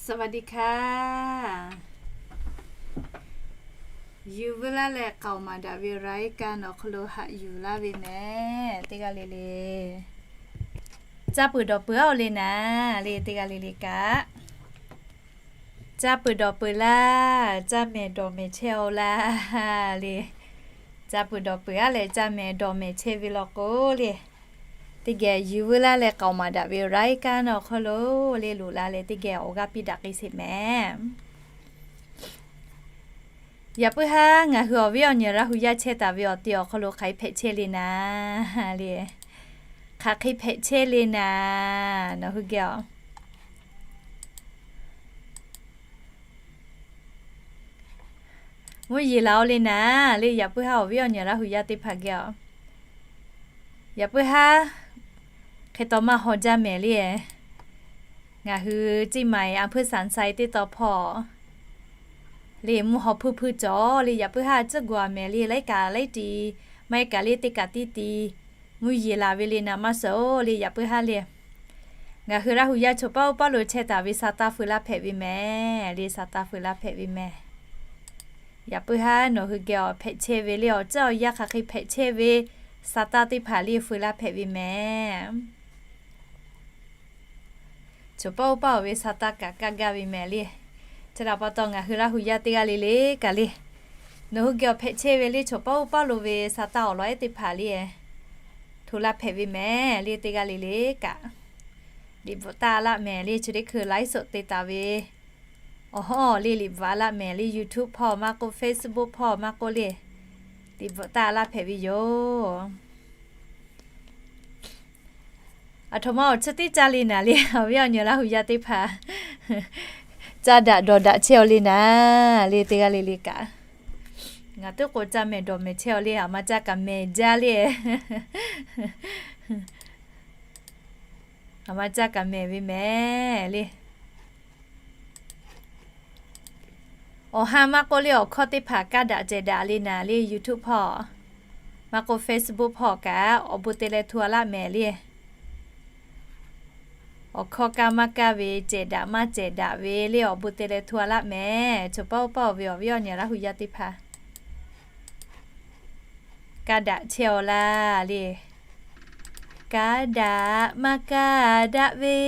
สวัสดีค่ะ Yuˬ veu laˇ leh k'aoˍ maˍ daꞈ ve รายการ awˬ hk'aw lo haꞈ yuˬ laˇ ve mehˍ. Teˇ g'aˇ le le, caˇ peuˬ dawˬ peuˬ-aˬ le naˍ le, teˇ g'aˇ le le kaꞈ, caˇ peuˬ dawˬ peuˬ laˇ, caˇ mehˍ dawˬ mehˍ chehˇ-aˬ laˇ le. Caˇ peuˬ dawˬ peuˬ-aˬ leh caˇ mehˍ dawˬ mehˍ chehˇ ve law k'o le, teˇ geh yuˬ veu laˇ leh k'aoˍ maˍ daꞈ ve รายการ awˬ hk'aw lo le loꞈ la leh teˇ geh awˬ g'aˇ piˇ daꞈ k'ai sheˍ mehˍ. Yaꞈ puiˉ haˉ ngaˬ hui awˬ viˉ awˬ nyi Laˇ hu yaˇ chehˇ taˍ ve awˬ ti awˬ hk'aw lo hk'aˬ hk'e hpehꞈ chehˇ le naˍ le, hk'aˬ hk'e hpehꞈ chehˇ le naˍ, nawˬ hui geh-aˬ mvuhˇ yeˬ laˬ-oˬ le naˍ le. Yaꞈ puiˉ haˉ awˬ viˉ awˬ nyi Laˇ hu yaˇ teˇ hpaˍ geh-aˬ, yaꞈ puiˉ haˉ hk'e taw maˇ haw jaˇ mehˍ le. Ngaˬ hui เชียงใหม่ อำเภอสันทราย teˇ taw hpawˇ le mvuhˇ haw hpuiˇ hpuiˇ cawˬ le. Yaꞈ puiˉ haˉ tcuhˉ gawˬ-a mehˍ le, laiˉ kaꞈ laiˉ ti, maˇ heˆ kaꞈ le teˇ kaꞈ tiˉ ti mvuhˇ yeˬ laˬ ve le naˍ, maˇ suhˍ-oˬ le. Yaꞈ puiˉ haˉ le ngaˬ hui Laˇ hu yaˇ choˬ paˉ oˇ paˉ lo chehˇ taˍ ve sa taˇ feu laˇ hpehꞈ ve mehˍ le, sa taˇ feu laˇ hpehꞈ ve mehˍ. Yaꞈ puiˉ haˉ nawˬ hui geh-aˬ hpehꞈ chehˇ ve le, awˬ ceuˬ awˬ yanˇ hk'aˬ hk'e hpehꞈ chehˇ ve sa taˇ teˇ hpaˍ le feu laˇ hpehꞈ ve mehˍ. Choˬ paˉ oˇ paˉ-oˬ ve sa taˇ kaꞈ kaˇ gaˇ ve mehˍ le. Chi htaꞈ pa taw ngaˬ hui Laˇ hu yaˇ teˇ g'aˇ le le kaꞈ le, nawˬ hui geh-aˬ hpehꞈ chehˇ ve le choˬ paˉ oˇ paˉ lo ve sa taˇ awˬ lawn ehˉ teˇ hpaˍ le hto laˇ hpehꞈ ve mehˍ le, teˇ g'aˇ le le kaꞈ. Liꞈ bvuhꞈ taˇ laˇ mehˍ le, chi teˇ hkui ไลฟ์สด te taˍ ve awˬ hawˉ le liꞈ bvuhꞈ-a laˇ mehˍ le, YouTube hpawˇ maˇ k'oˆ, Facebook hpawˇ maˇ k'oˆ le, liꞈ bvuhꞈ taˇ laˇ hpehꞈ ve yoˬ. Aˬ htoꞈ ma awˬ chi teˇ caˇ le naˍ le, awˬ viˉ awˬ nyi Laˇ hu yaˇ teˇ hpaˍ caˇ daꞈ dawˬ daꞈ chehˇ-aˬ le naˍ le, teˇ g'aˇ le le kaꞈ. Ngaˬ teˇ k'o caˇ mehˍ dawˬ mehˍ chehˇ-aˬ le, aˬ ma caˇ kaꞈ mehˍ jaˇ le. Aˬ ma caˇ kaꞈ mehˍ ve mehˍ le. Awˬ ha maˇ k'oˆ le awˬ hkawˇ teˇ hpaˍ kaˇ daꞈ cehˬ daꞈ le naˍ le, YouTube hpawˇ maˇ k'oˆ, Facebook hpawˇ kaꞈ awˬ bon te leh hto-a laˇ mehˍ le. Awˬ hkawˇ kaˇ maˇ kaˇ ve, cehˬ daꞈ maˇ cehˬ daꞈ ve le, awˬ bon te leh hto-a laˇ mehˍ. Choˬ paˉ oˇ paˉ-oˬ ve awˬ viˉ awˬ nyi Laˇ hu yaˇ teˇ hpaˍ kaˇ daꞈ chehˇ-aˬ laˇ le. Kaˇ daꞈ maˇ kaˇ daꞈ ve,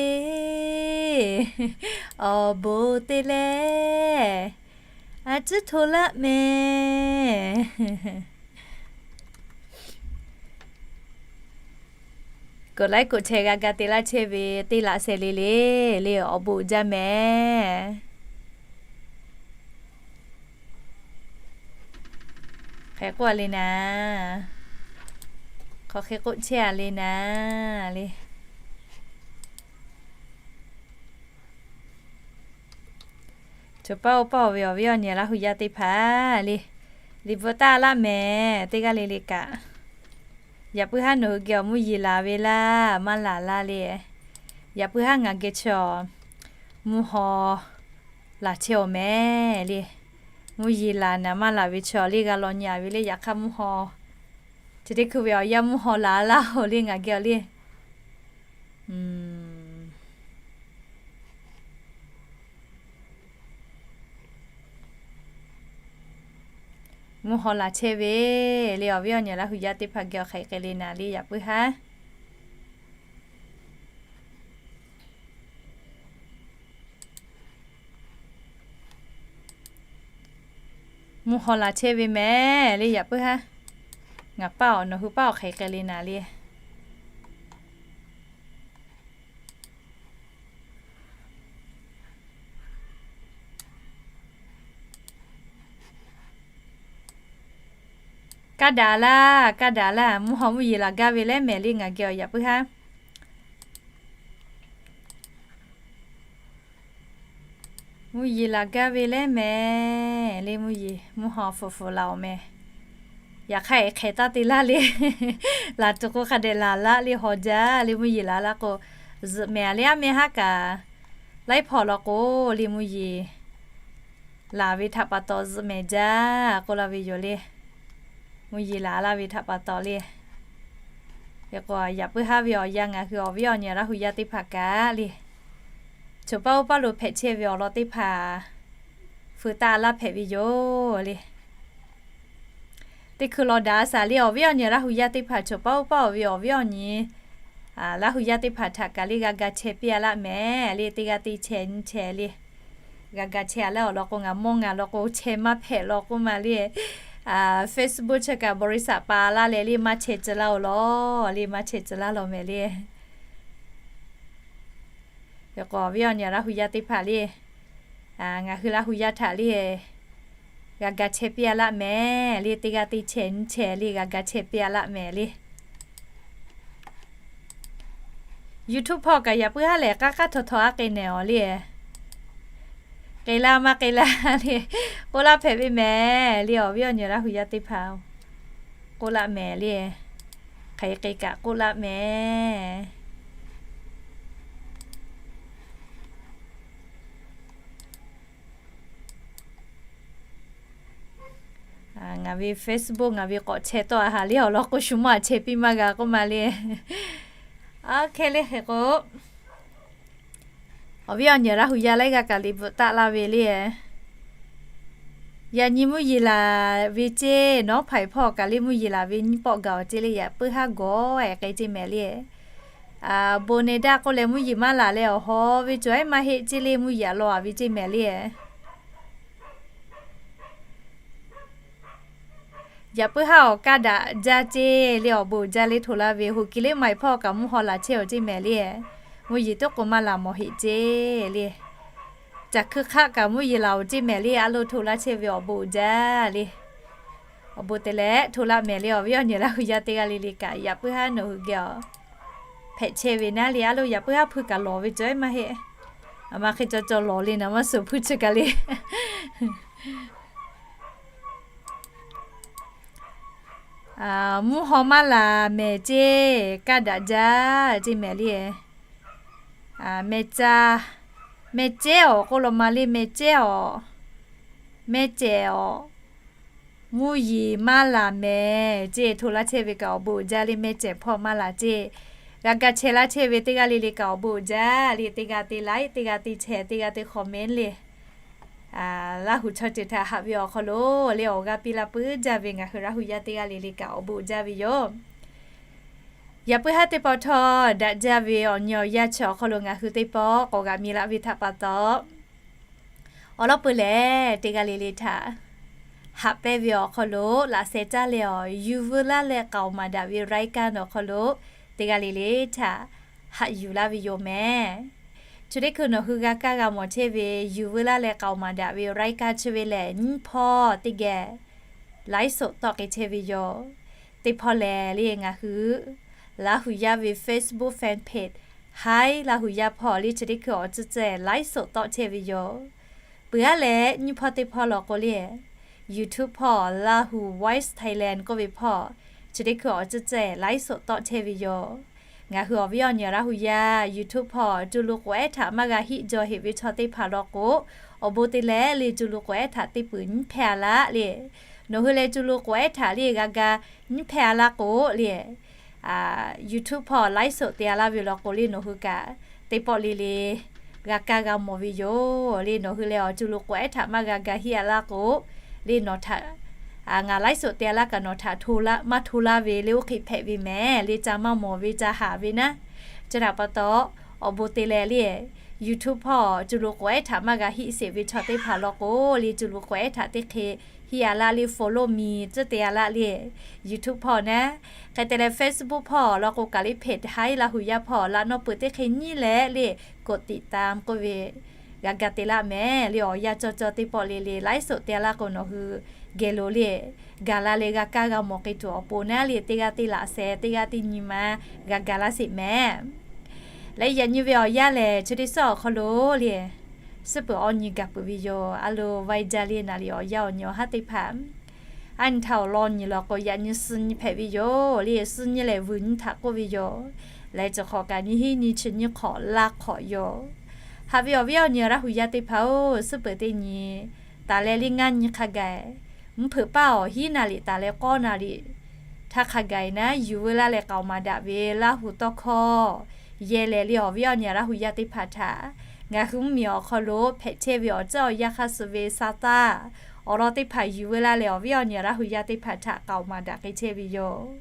awˬ bon te leh a ciˉ hto laˇ mehˍ. K'oꞈ laiˉ k'oꞈ chehˇ g'a ga te laˇ chehˇ ve teˇ laꞈ sheh le le, le awˬ bon jaˇ mehˍ. Hk'e k'oˆ-a le naˍ, hk'aˬ hk'e k'oˆ chehˇ-a le naˍ le. Choˬ paˉ oˇ paˉ-oˬ ve awˬ viˉ awˬ nyi Laˇ hu yaˇ teˇ hpaˍ le, liꞈ bvuhꞈ taˇ laˇ mehˍ, teˇ g'aˇ le le kaꞈ. Yaꞈ puiˉ haˉ nawˬ hui geh-aˬ mvuhˇ yeˬ laˬ ve laˇ maˇ laˬ laˇ le. Yaꞈ puiˉ haˉ ngaˬ geh chaw mvuhˇ haw laˬ chehˇ-oˬ mehˍ le. Mvuhˇ yeˬ laˬ naˍ maˇ laˬ ve chaw le g'a law nyi-a ve le, yaꞈ hk'aˇ mvuhˇ haw chi teˇ hkui ve awˬ yanˇ mvuhˇ haw laˬ laˇ-oˬ le ngaˬ geh-aˬ le. Mvuhˇ haw laˬ chehˇ ve le, awˬ viˉ awˬ nyi Laˇ hu yaˇ teˇ hpaˍ geh-aˬ hk'aˬ hk'e le naˍ le, yaꞈ puiˉ haˉ mvuhˇ haw laˬ chehˇ ve mehˍ le, yaꞈ puiˉ haˉ. Ngaˬ paˇ-oˬ, nawˬ hui paˇ-oˬ, hk'aˬ hk'e le naˍ le. Kaˇ daꞈ laˇ, kaˇ daꞈ laˇ, mvuhˇ haw mvuhˇ yeˬ laˬ gaˇ ve leh mehˍ le ngaˬ geh-aˬ, yaꞈ puiˉ haˉ. Mvuhˇ yeˬ laˬ gaˇ ve leh mehˍ le, mvuhˇ yeˬ mvuhˇ haw fuˍ fuˍ laˬ-oˬ mehˍ. Yaꞈ hk'aˇ hk'e taˇ te laˇ le. Laˬ tuˬ k'o hk'a dehꞈ laˬ laˇ le, haw jaˇ le, mvuhˇ yeˬ laˬ laˇ k'o zuhꞈ mehˍ le, aˉ mehˇ haˉ kaꞈ laiˉ hpawˇ law k'o le mvuhˇ yeˬ laˬ ve htaꞈ pa taw zuhꞈ mehˍ jaˇ k'oˆ laˇ ve yoˬ le. Mvuhˇ yeˬ laˬ laˇ ve htaꞈ pa taw le. Hk'e k'o yaꞈ puiˉ haˉ ve awˬ yanˇ ngaˬ hui awˬ viˉ awˬ nyi Laˇ hu yaˇ teˇ hpaˍ kaꞈ le, Choˬ paˇ oˇ paˇ lo hpehꞈ chehˇ ve awˬ lawn teˇ hpaˍ feu taˆ laˇ hpehꞈ ve yoˬ le. Teˇ hkui law daꞈ a shaˍ le, awˬ viˉ awˬ nyi Laˇ hu yaˇ teˇ hpaˍ, choˬ paˇ oˇ paˇ awˬ ve awˬ viˉ awˬ nyi Laˇ hu yaˇ teˇ hpaˍ htaꞈ kaꞈ le g'a ga chehˇ piˇ a laˆ mehˍ le. Teˇ g'aˇ te chehˇ nyi chehˇ le, g'a ga chehˇ a laˇ awˬ lawn k'o, ngaˬ mawˇ ngaˬ law k'o chehˇ maˇ hpehꞈ law k'oˆ ma le. Facebook chi kaꞈ บริษัท pa laˇ leh le maˇ chehˇ tcuh laˇ oˬ law le, maˇ chehˇ tcuh laˇ law mehˍ le. Hk'e k'o awˬ viˉ awˬ nyi Laˇ hu yaˇ teˇ hpaˍ le, ngaˬ hui Laˇ hu yaˇ htaꞈ le g'a ga chehˇ piˇ a laˆ mehˍ le. Teˇ g'aˇ te chehˇ nyi chehˇ le g'a ga chehˇ piˇ a laˆ mehˍ le. YouTube hpawˇ kaꞈ yaꞈ puiˉ haˉ lehˬ k'aˉ k'aˉ htaw htaw aˉ k'e nehˬ awˬ le. K'e laˇ maˇ k'e laˇ le, k'oˆ laˇ hpehꞈ ve mehˍ le. Awˬ viˉ awˬ nyi Laˇ hu yaˇ teˇ hpaˍ, k'oˆ laˆ mehˍ le. Hk'e k'e kaꞈ k'oˆ laˆ mehˍ. Ngaˬ ve Facebook ngaˬ ve k'awꞈ chehˇ tawˆ a haˍ le awˬ lawn k'o, shu mawˇ a chehˇ piˇ maˇ g'a k'oˆ ma le. Aˬ hk'e le hk'e k'o, awˬ viˉ awˬ nyi Laˇ hu yaˇ laiˉ g'aˇ kaꞈ liꞈ bvuhꞈ taˆ laˇ ve le. Yaꞈ nyi mvuhˇ yeˬ laˬ ve ceˇ, nawˉ hpaˍ hpawˇ kaꞈ le mvuhˇ yeˬ laˬ ve nyiˇ pawˆ gaˬ awˬ ceˇ le, yaꞈ puiˉ haˉ gawˬ ehˍ k'e ceˇ mehˍ le. Bon ne daˆ k'oˆ leh mvuhˇ yeˬ maˇ laˬ leh awˬ hawˉ ve cawˬ ehˉ maˇ heˆ ceˇ le, mvuhˇ yeˬ a law a ve ceˇ mehˍ le. Yaꞈ puiˉ haˉ awˬ kaˇ daꞈ jaˇ ceˇ le, awˬ bon uiˍ jaˇ le hto laˇ ve, hoꞈ kiˬ le maiˬ hpawˇ kaꞈ mvuhˇ haw laˬ chehˇ awˬ ceˇ mehˍ le. Mvuhˇ yeˬ toˉ k'o maˇ laˬ mawˬ heˆ ceˇ le. Caˬ hkui hk'aˆ kaꞈ mvuhˇ yeˬ laˬ awˬ ceˇ mehˍ le, a loˇ hto laˇ chehˇ ve awˬ bon uiˍ jaˇ le. Awˬ bon te leh hto laˇ mehˍ le, awˬ viˉ awˬ nyi Laˇ hu yaˇ teˇ g'aˇ le le kaꞈ yaꞈ puiˉ haˉ nawˬ hui geh a hpehꞈ chehˇ ve naˉ le, a loˇ yaꞈ puiˉ haˉ hpuiˇ kaꞈ lawˬ ve cawˬ ehˉ maˇ heˆ. A ma hk'e cawˬ cawˬ lawˬ le naˍ maˇ suhˍ hpuiˇ chi kaꞈ le. Mvuhˇ haw maˇ laˬ mehˍ ceˇ, kaˇ daꞈ jaˇ ceˇ mehˍ le. Meh ca, meh cehˉ awˬ k'oˆ law ma le, meh cehˉ awˬ, meh cehˉ awˬ, mvuhˇ yeˬ maˇ laˬ mehˍ ceˇ, hto laˇ chehˇ ve kaꞈ awˬ bon uiˍ jaˇ le, meh cehˉ hpawˇ maˇ laˬ ceˇ. G'a ga chehˇ laˇ chehˇ ve teˇ g'aˇ le le kaꞈ awˬ bon uiˍ jaˇ le, teˇ g'aˇ te like, teˇ g'aˇ te share, teˇ g'aˇ te comment le. Laˇ hu chaw ceuˬ htaꞈ haꞈ ve awˬ hk'aw lo le awˬ g'aˇ piˇ laˇ puiˉ jaˇ ve ngaˬ hui Laˇ hu yaˇ teˇ g'aˇ le le kaꞈ awˬ bon uiˍ jaˇ ve yoˬ. Yaꞈ puiˉ haˉ teˇ pawˆ htawˇ daꞈ jaˇ ve awˬ nyi awˬ yanˇ chi awˬ hk'aw lo ngaˬ hui teˇ pawˆ k'awꞈ g'aꞈ mi laˇ ve htaꞈ pa taw, awˬ lawn peuˬ lehˬ teˇ g'aˇ le le htaꞈ haꞈ pehnˇ ve awˬ hk'aw lo laꞈ sheh caˇ leh awˬ yuˬ veu laˇ leh k'aoˍ maˍ daꞈ ve รายการ awˬ hk'aw lo teˇ g'aˇ le le htaꞈ haꞈ yuˬ laˇ ve yoˬ mehˍ. Chi teˇ hkui nawˬ hui g'a kaˇ g'a mawˬ chehˇ ve yuˬ veu laˇ leh k'aoˍ maˍ daꞈ ve รายการ chi ve lehˬ, nyiˇ hpawˇ teˇ geh ไลฟ์สด tawˆ k'ai chehˇ ve yoˬ. Teˇ hpawˇ lehˬ le ngaˬ hui Laˇ hu yaˇ ve Facebook fan page Hi Laˇ hu yaˇ hpawˇ le chi teˇ hkui awˬ ceuˬ ceuˬ ไลฟ์สด tawˆ chehˇ ve yoˬ. Peuˬ aˉ leh nyiˇ hpawˇ teˇ hpawˇ law k'o le YouTube hpawˇ Lahu Voice Thailand k'oˆ ve hpawˇ chi teˇ hkui awˬ ceuˬ ceuˬ ไลฟ์สด tawˆ chehˇ ve yoˬ. Ngaˬ hui awˬ viˉ awˬ nyi Laˇ hu yaˇ YouTube hpawˇ cuˇ lu k'oꞈ ehˉ htaꞈ maˇ g'a hiˆ jaw heꞈ ve chaw teˇ hpaˍ law k'o, awˬ bon te leh le cuˇ lu k'oꞈ ehˉ htaꞈ teˇ peuˬ nyiˇ hpehˇ a laˇ le. Nawˬ hui leh cuˇ lu k'oꞈ ehˉ htaꞈ le g'a ga nyiˇ hpehˇ a laˇ k'o le YouTube hpawˇ ไลฟ์สด te a laˇ ve law k'o le nawˬ hui kaꞈ teˇ pawˆ le le g'a kaˇ g'a mawˬ ve yoˬ le. Nawˬ hui leh awˬ cuˇ lu k'oꞈ ehˉ htaꞈ maˇ g'a ga hiˆ a laˇ k'o le nawˬ htaꞈ ngaˬ ไลฟ์สด te a laˇ kaꞈ nawˬ htaꞈ maˇ hto laˇ ve le oˇ hk'e hpehꞈ ve mehˍ le. Ca maˇ mawˬ ve ca haˍ ve naˉ. Chi htaꞈ pa taw awˬ bon te leh le YouTube hpawˇ cuˇ lu k'oꞈ ehˉ htaꞈ maˇ g'a hiˆ sheˍ ve chaw teˇ hpaˍ law k'o le cuˇ lu k'oꞈ ehˉ htaꞈ teˇ hk'e hiˆ a laˇ le follow me tcuhˉ te a laˇ le YouTube hpawˇ naˉ. Hk'e te leh Facebook hpawˇ law k'o kaꞈ le page Hi Laˇ hu yaˇ hpawˇ laꞈ nawˉ peuˬ teˇ hk'e nyiˇ leh le กดติดตาม k'oˆ ve g'a ga te laˇ mehˍ le. Awˬ yanˇ cawˬ cawˬ teˇ pawˆ le le ไลฟ์สด te a laˇ k'o nawˬ hui geh lo le gaˬ la leh g'a kaˇ g'a mawˬ k'ai tuˬ awˬ pon naˉ le teˇ g'aˇ teˇ laꞈ sheh teˇ g'aˇ teˇ nyi ma g'a ga laˇ sheˍ mehˍ. Leh yaꞈ nyi ve awˬ yanˇ lehˬ chi teˇ suhˉ awˬ hk'aw lo le suhˉ peuˬ awˬ nyi gaˬ peuˬ ve yoˬ. A lo vaiˇ jaˇ le naˍ riˍ awˬ yanˇ awˬ nyi awˬ haˉ teˇ hpaˍ a nyi htaꞈ awˬ lawn nyi law k'o yaꞈ nyi suh nyi hpehꞈ ve yoˬ le. Suh nyi lehˬ vuiˬ nyi htaꞈ k'oˆ ve yoˬ. Leh cawˬ hk'awꞈ kaꞈ nyi hiˆ nyi chi nyi hk'awꞈ laˇ hk'awꞈ yoˬ. Haꞈ ve awˬ viˉ awˬ nyi Laˇ hu yaˇ teˇ hpaˍ-oˬ, suhˉ peuˬ teˇ nyi taˍ leh le ngaˇ nyi hk'a gaˬ mvuhˇ hpeuꞈ paˇ awˬ hiˉ naˍ riˍ taˍ leh k'awˇ naˍ riˍ htaˇ hk'a gaˬ naˉ yuˬ veu laˇ leh k'aoˍ maˍ daꞈ ve Laˇ hu tawˇ hkawˇ yehˇ leh le awˬ viˉ awˬ nyi Laˇ hu yaˇ teˇ hpaˍ htaꞈ ngaˬ hui mvuhˇmiˬ awˬ hk'aw lo hpehꞈ chehˇ ve awˬ tcuhˉ awˬ yanˇ hk'aˇ suh ve sa taˇ awˬ lawn teˇ hpaˍ yuˬ veu laˇ leh, awˬ viˉ awˬ nyi Laˇ hu yaˇ teˇ hpaˍ htaꞈ k'aoˍ maˍ daꞈ k'ai chehˇ ve yoˬ.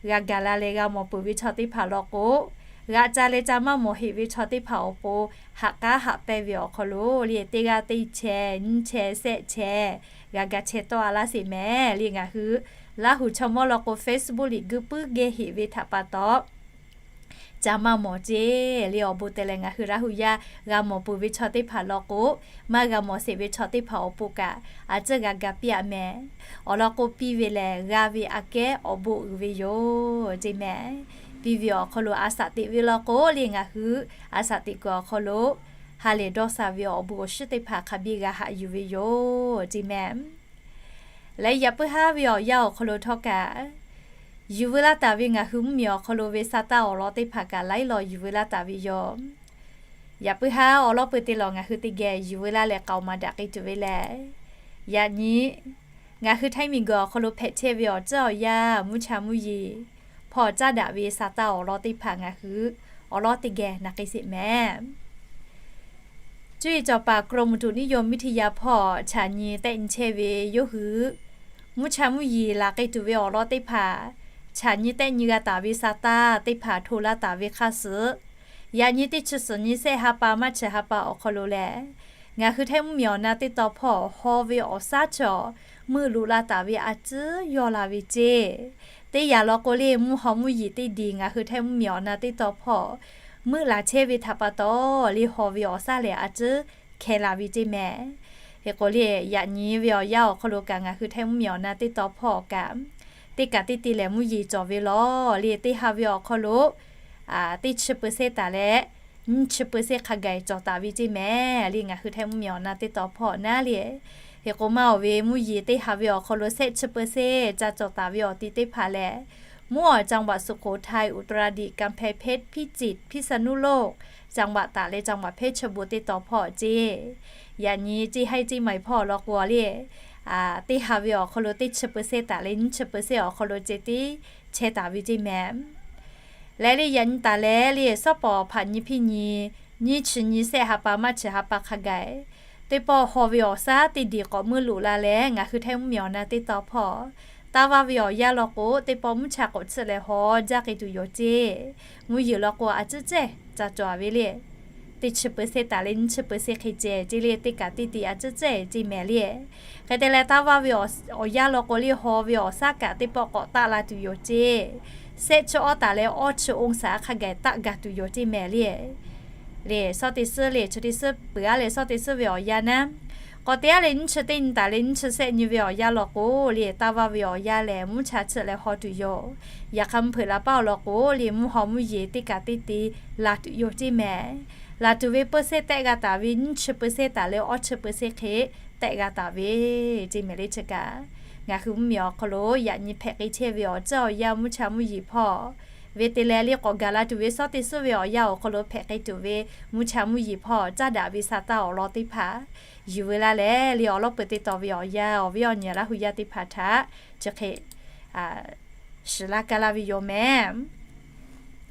G'a gaˬ la leh g'a mawˬ peuˬ ve chaw teˇ hpaˍ law k'o, g'a ca leh ca maˇ mawˬ heꞈ ve chaw teˇ hpaˍ awˬ pon haꞈ k'aˉ haꞈ pehnˇ ve awˬ hk'aw lo le, teˇ g'aˇ teˇ chehˇ, nyiˇ chehˇ, shehˆ chehˇ, g'a ga chehˇ tawˆ a laˇ sheˍ mehˍ le. Ngaˬ hui Laˇ hu chaw mawˇ law k'o Facebook liꞈ gui puiˉ geh heꞈ ve htaꞈ pa taw, ca maˇ mawˬ ceˇ le. Awˬ bon te leh ngaˬ hui Laˇ hu yaˇ g'a mawˬ peuˬ ve chaw teˇ hpaˍ law k'o, maˇ g'a mawˬ sheˍ ve chaw teˇ hpaˍ awˬ pon kaꞈ a ciˉ g'a ga piˇ a mehˍ. Awˬ lawn k'o, piˇ ve lehˬ g'a ve aꞈ kehˉ awˬ bon uiˍ ve yoˬ ceˇ mehˍ. Piˇ ve awˬ hk'aw lo a shaꞈ teꞈ ve law k'o le, ngaˬ hui a shaꞈ teꞈ kuiˬ awˬ hk'aw lo ha lehˬ dawˇ sha ve awˬ bon awˬ shinˉ teˇ hpaˍ hk'a biˇ g'a haꞈ yuˬ ve yoˬ ceˇ mehˍ. Leh yaꞈ puiˉ haˉ ve awˬ yanˇ awˬ hk'aw lo htawˇ kaꞈ, yuˬ veu laˇ taˍ ve ngaˬ hui mvuhˇmiˬ awˬ hk'aw lo ve sa taˇ awˬ lawn teˇ hpaˍ kaꞈ laiˉ law yuˬ veu laˇ taˍ ve yoˬ. Yaꞈ puiˉ haˉ awˬ lawn peuˬ te lawˬ ngaˬ hui teˇ geh yuˬ veu laˇ leh k'aoˍ maˍ daꞈ k'ai tuˬ ve lehˬ, yaꞈ nyi ngaˬ hui Htaiˇ miˬguiˬ awˬ hk'aw lo hpehꞈ chehˇ ve awˬ tcuhˉ awˬ yanˇ mvuhˇ cha mvuhˇ yeˬ hpawˇ caˉ daꞈ ve sa taˇ awˬ lawn teˇ hpaˍ ngaˬ hui awˬ lawn teˇ geh na k'ai sheˍ mehˍ. Cuˇ yiˍ cawˬ paˍ กรมอุตุนิยมวิทยา hpawˇ chaꞈ nyi tehˆ nyi chehˇ ve yawˇ hui mvuhˇ cha mvuhˇ yeˬ laˬ k'ai tuˬ ve awˬ lawn teˇ hpaˍ, chaꞈ nyi tehˆ nyi g'a taˍ ve sa taˇ teˇ hpaˍ hto laˇ taˍ ve hk'aˇ suh, yaꞈ nyi teˇ chi suhˍ nyi shehˆ ha pa maˇ chi ha pa awˬ hk'aw lo lehˬ, ngaˬ hui Htaiˇ mvuhˇmiˬ awˬ na teˇ tawn hpawˇ haw ve awˬ shaˉ chaw meuˆ loꞈ la taˍ ve a ciˉ yawˇ la ve ceˇ. Teˇ yanˇ law k'o le, mvuhˇ haw mvuhˇ yeˬ teˇ diˬ ngaˬ hui Htaiˇ mvuhˇmiˬ awˬ na teˇ tawn hpawˇ meuˆ laˬ chehˇ ve htaꞈ pa taw le, haw ve awˬ shaˉ lehˬ a ciˉ hkeh la ve ceˇ mehˍ. Hk'e k'o le, yaꞈ nyi ve awˬ yanˇ awˬ hk'aw lo kaꞈ ngaˬ hui Htaiˇ mvuhˇmiˬ awˬ na teˇ tawn hpawˇ kaꞈ, teˇ kaꞈ teˇ te lehˬ mvuhˇ yeˬ cawˬ ve law le, teˇ ha ve awˬ hk'aw lo teˇ chi เปอร์เซ็นต์ taˍ leh nyiˇ chi เปอร์เซ็นต์ hk'a gaˬ cawˬ taˍ ve ceˇ mehˍ le, ngaˬ hui Htaiˇ mvuhˇmiˬ awˬ na teˇ tawn hpawˇ naˉ le. Hk'e k'o maˇ awˬ ve mvuhˇ yeˬ teˇ ha ve awˬ hk'aw lo shehˆ chi เปอร์เซ็นต์ ca cawˬ taˍ ve awˬ ti teˇ hpaˍ lehˬ, mvuhˇ awˬ จังหวัดสุโขทัย อุตรดิตถ์ กำแพงเพชร พิจิตร พิษณุโลก จังหวัดตาก leh จังหวัดเพชรบูรณ์ teˇ tawn hpawˇ ceˇ. Yaꞈ nyi ceˇ haiˉ ceˇ maiˍ hpawˇ law k'o le, teˇ ha ve awˬ hk'aw lo teˇ chi เปอร์เซ็นต์ taˍ leh nyiˇ chi เปอร์เซ็นต์ awˬ hk'aw lo ceh tiˉ chehˇ taˍ ve ceˇ mehˍ. Leh le yaꞈ nyi taˍ leh le, shawˉ pawˍ hpaꞈ nyi hpiˇ nyi, nyiˇ chi nyi shehˆ ha pa maˇ chi ha pa hk'a gaˬ, teˇ pawˆ haw ve awˬ shaˉ teˇ diˬ k'awꞈ meuˆ loꞈ la leh ngaˬ hui Htaiˇ mvuhˇmiˬ awˬ na teˇ tawn hpawˇ, taˇ vaˇ ve awˬ yanˇ law k'o, teˇ pawˆ mvuhˇ cha k'awꞈ chiˆ leh haw jaˇ k'ai tuˬ yoˬ ceˇ. Mvuhˇ yeˬ law k'o a ciˉ cehˇ ca cawˬ ve le. Teˇ chi เปอร์เซ็นต์ taˍ leh nyiˇ chi เปอร์เซ็นต์ hk'e ceh ceˇ le, teˇ kaꞈ teˇ te a ciˉ cehˇ ceˇ mehˍ le. Hk'e te leh taˇ vaˇ ve awˬ yanˇ law k'o le, haw ve awˬ shaˉ kaꞈ teˇ pawˆ k'awꞈ taˆ la tuˬ yoˬ ceˇ. Shehˆ chi awˉ taˍ leh awˇ chi องศา hk'a gaˬ taˆ gaˬ tuˬ yoˬ ceˇ mehˍ le. Le shawˉ teˇ suhˉ le, chi teˇ suhˉ peuˬ aˉ leh shawˉ teˇ suhˉ ve awˬ yanˇ naˉ, k'awꞈ te aˉ leh nyiˇ chi teˇ nyi taˍ leh nyiˇ chi shehˆ nyi ve awˬ yanˇ law k'o le, taˇ vaˇ ve awˬ yanˇ lehˬ mvuhˇ cha chiˆ leh haw tuˬ yoˬ. Yaꞈ hk'aˇ mvuhˇ hpeuꞈ la paˉ awˬ lawn k'o le, mvuhˇ haw mvuhˇ yeˬ teˇ kaꞈ teˇ te laˬ tuˬ yoˬ ceˇ mehˍ. Laˬ tuˬ ve เปอร์เซ็นต์ tehˆ g'a taˍ ve nyiˇ chi เปอร์เซ็นต์ taˍ leh awˇ chi เปอร์เซ็นต์ hk'e tehˆ g'a taˍ ve ceˇ mehˍ le. Chi kaꞈ ngaˬ hui mvuhˇmiˬ awˬ hk'aw lo yaꞈ nyi hpehꞈ k'ai chehˇ ve awˬ tcuhˉ awˬ yanˇ mvuhˇ cha mvuhˇ yeˬ hpawˇ ve te leh le, k'awꞈ gaˬ la tuˬ ve shawˉ teˇ suhˉ ve awˬ yanˇ awˬ hk'aw lo hpehꞈ k'ai tuˬ ve mvuhˇ cha mvuhˇ yeˬ hpawˇ caˉ daꞈ ve sa taˇ awˬ lawn teˇ hpaˍ yuˬ veu laˇ leh le, awˬ lawn peuˬ te taw ve awˬ yanˇ awˬ viˉ awˬ nyi Laˇ hu yaˇ teˇ hpaˍ htaꞈ chi hk'e shiˍ laˇ kaˇ laˇ ve yoˬ mehˍ.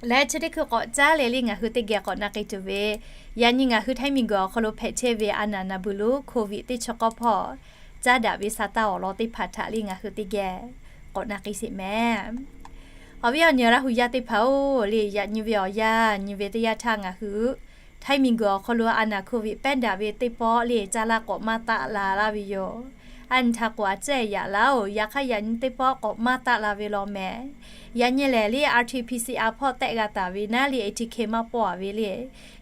Leh chi teˇ hkui k'awꞈ caˉ leh le, ngaˬ hui teˇ geh k'awꞈ na k'ai tuˬ ve, yaꞈ nyi ngaˬ hui Htaiˇ miˬguiˬ awˬ hk'aw lo hpehꞈ chehˇ ve a naˍ naˍ buiˬ lo โควิด teˇ chi k'awˇ hpawˇ caˉ daꞈ ve sa taˇ awˬ lawn teˇ hpaˍ htaꞈ le ngaˬ hui teˇ geh k'awꞈ na k'ai sheˍ mehˍ. Awˬ viˉ awˬ nyi Laˇ hu yaˇ teˇ hpaˍ-oˬ le, yaꞈ nyi ve awˬ yanˇ nyi ve teˇ yanˇ htaˇ ngaˬ hui Htaiˇ miˬguiˬ awˬ hk'aw lo a naˍ โควิด pehˉ daꞈ ve teˇ pawˆ le caˇ laˇ k'awꞈ maˇ taˆ la laˇ ve yoˬ. A nyi htaꞈ k'oꞈ a ciˉ yaꞈ laˇ-oˬ, yaꞈ hk'aˇ yaꞈ nyi teˇ pawˆ k'awꞈ maˇ taˆ la ve law mehˍ. Yaꞈ nyi lehˬ le, R T P C R hpawˇ tehˆ g'a taˍ ve naˉ le, A T K maˇ pawˆ a ve le,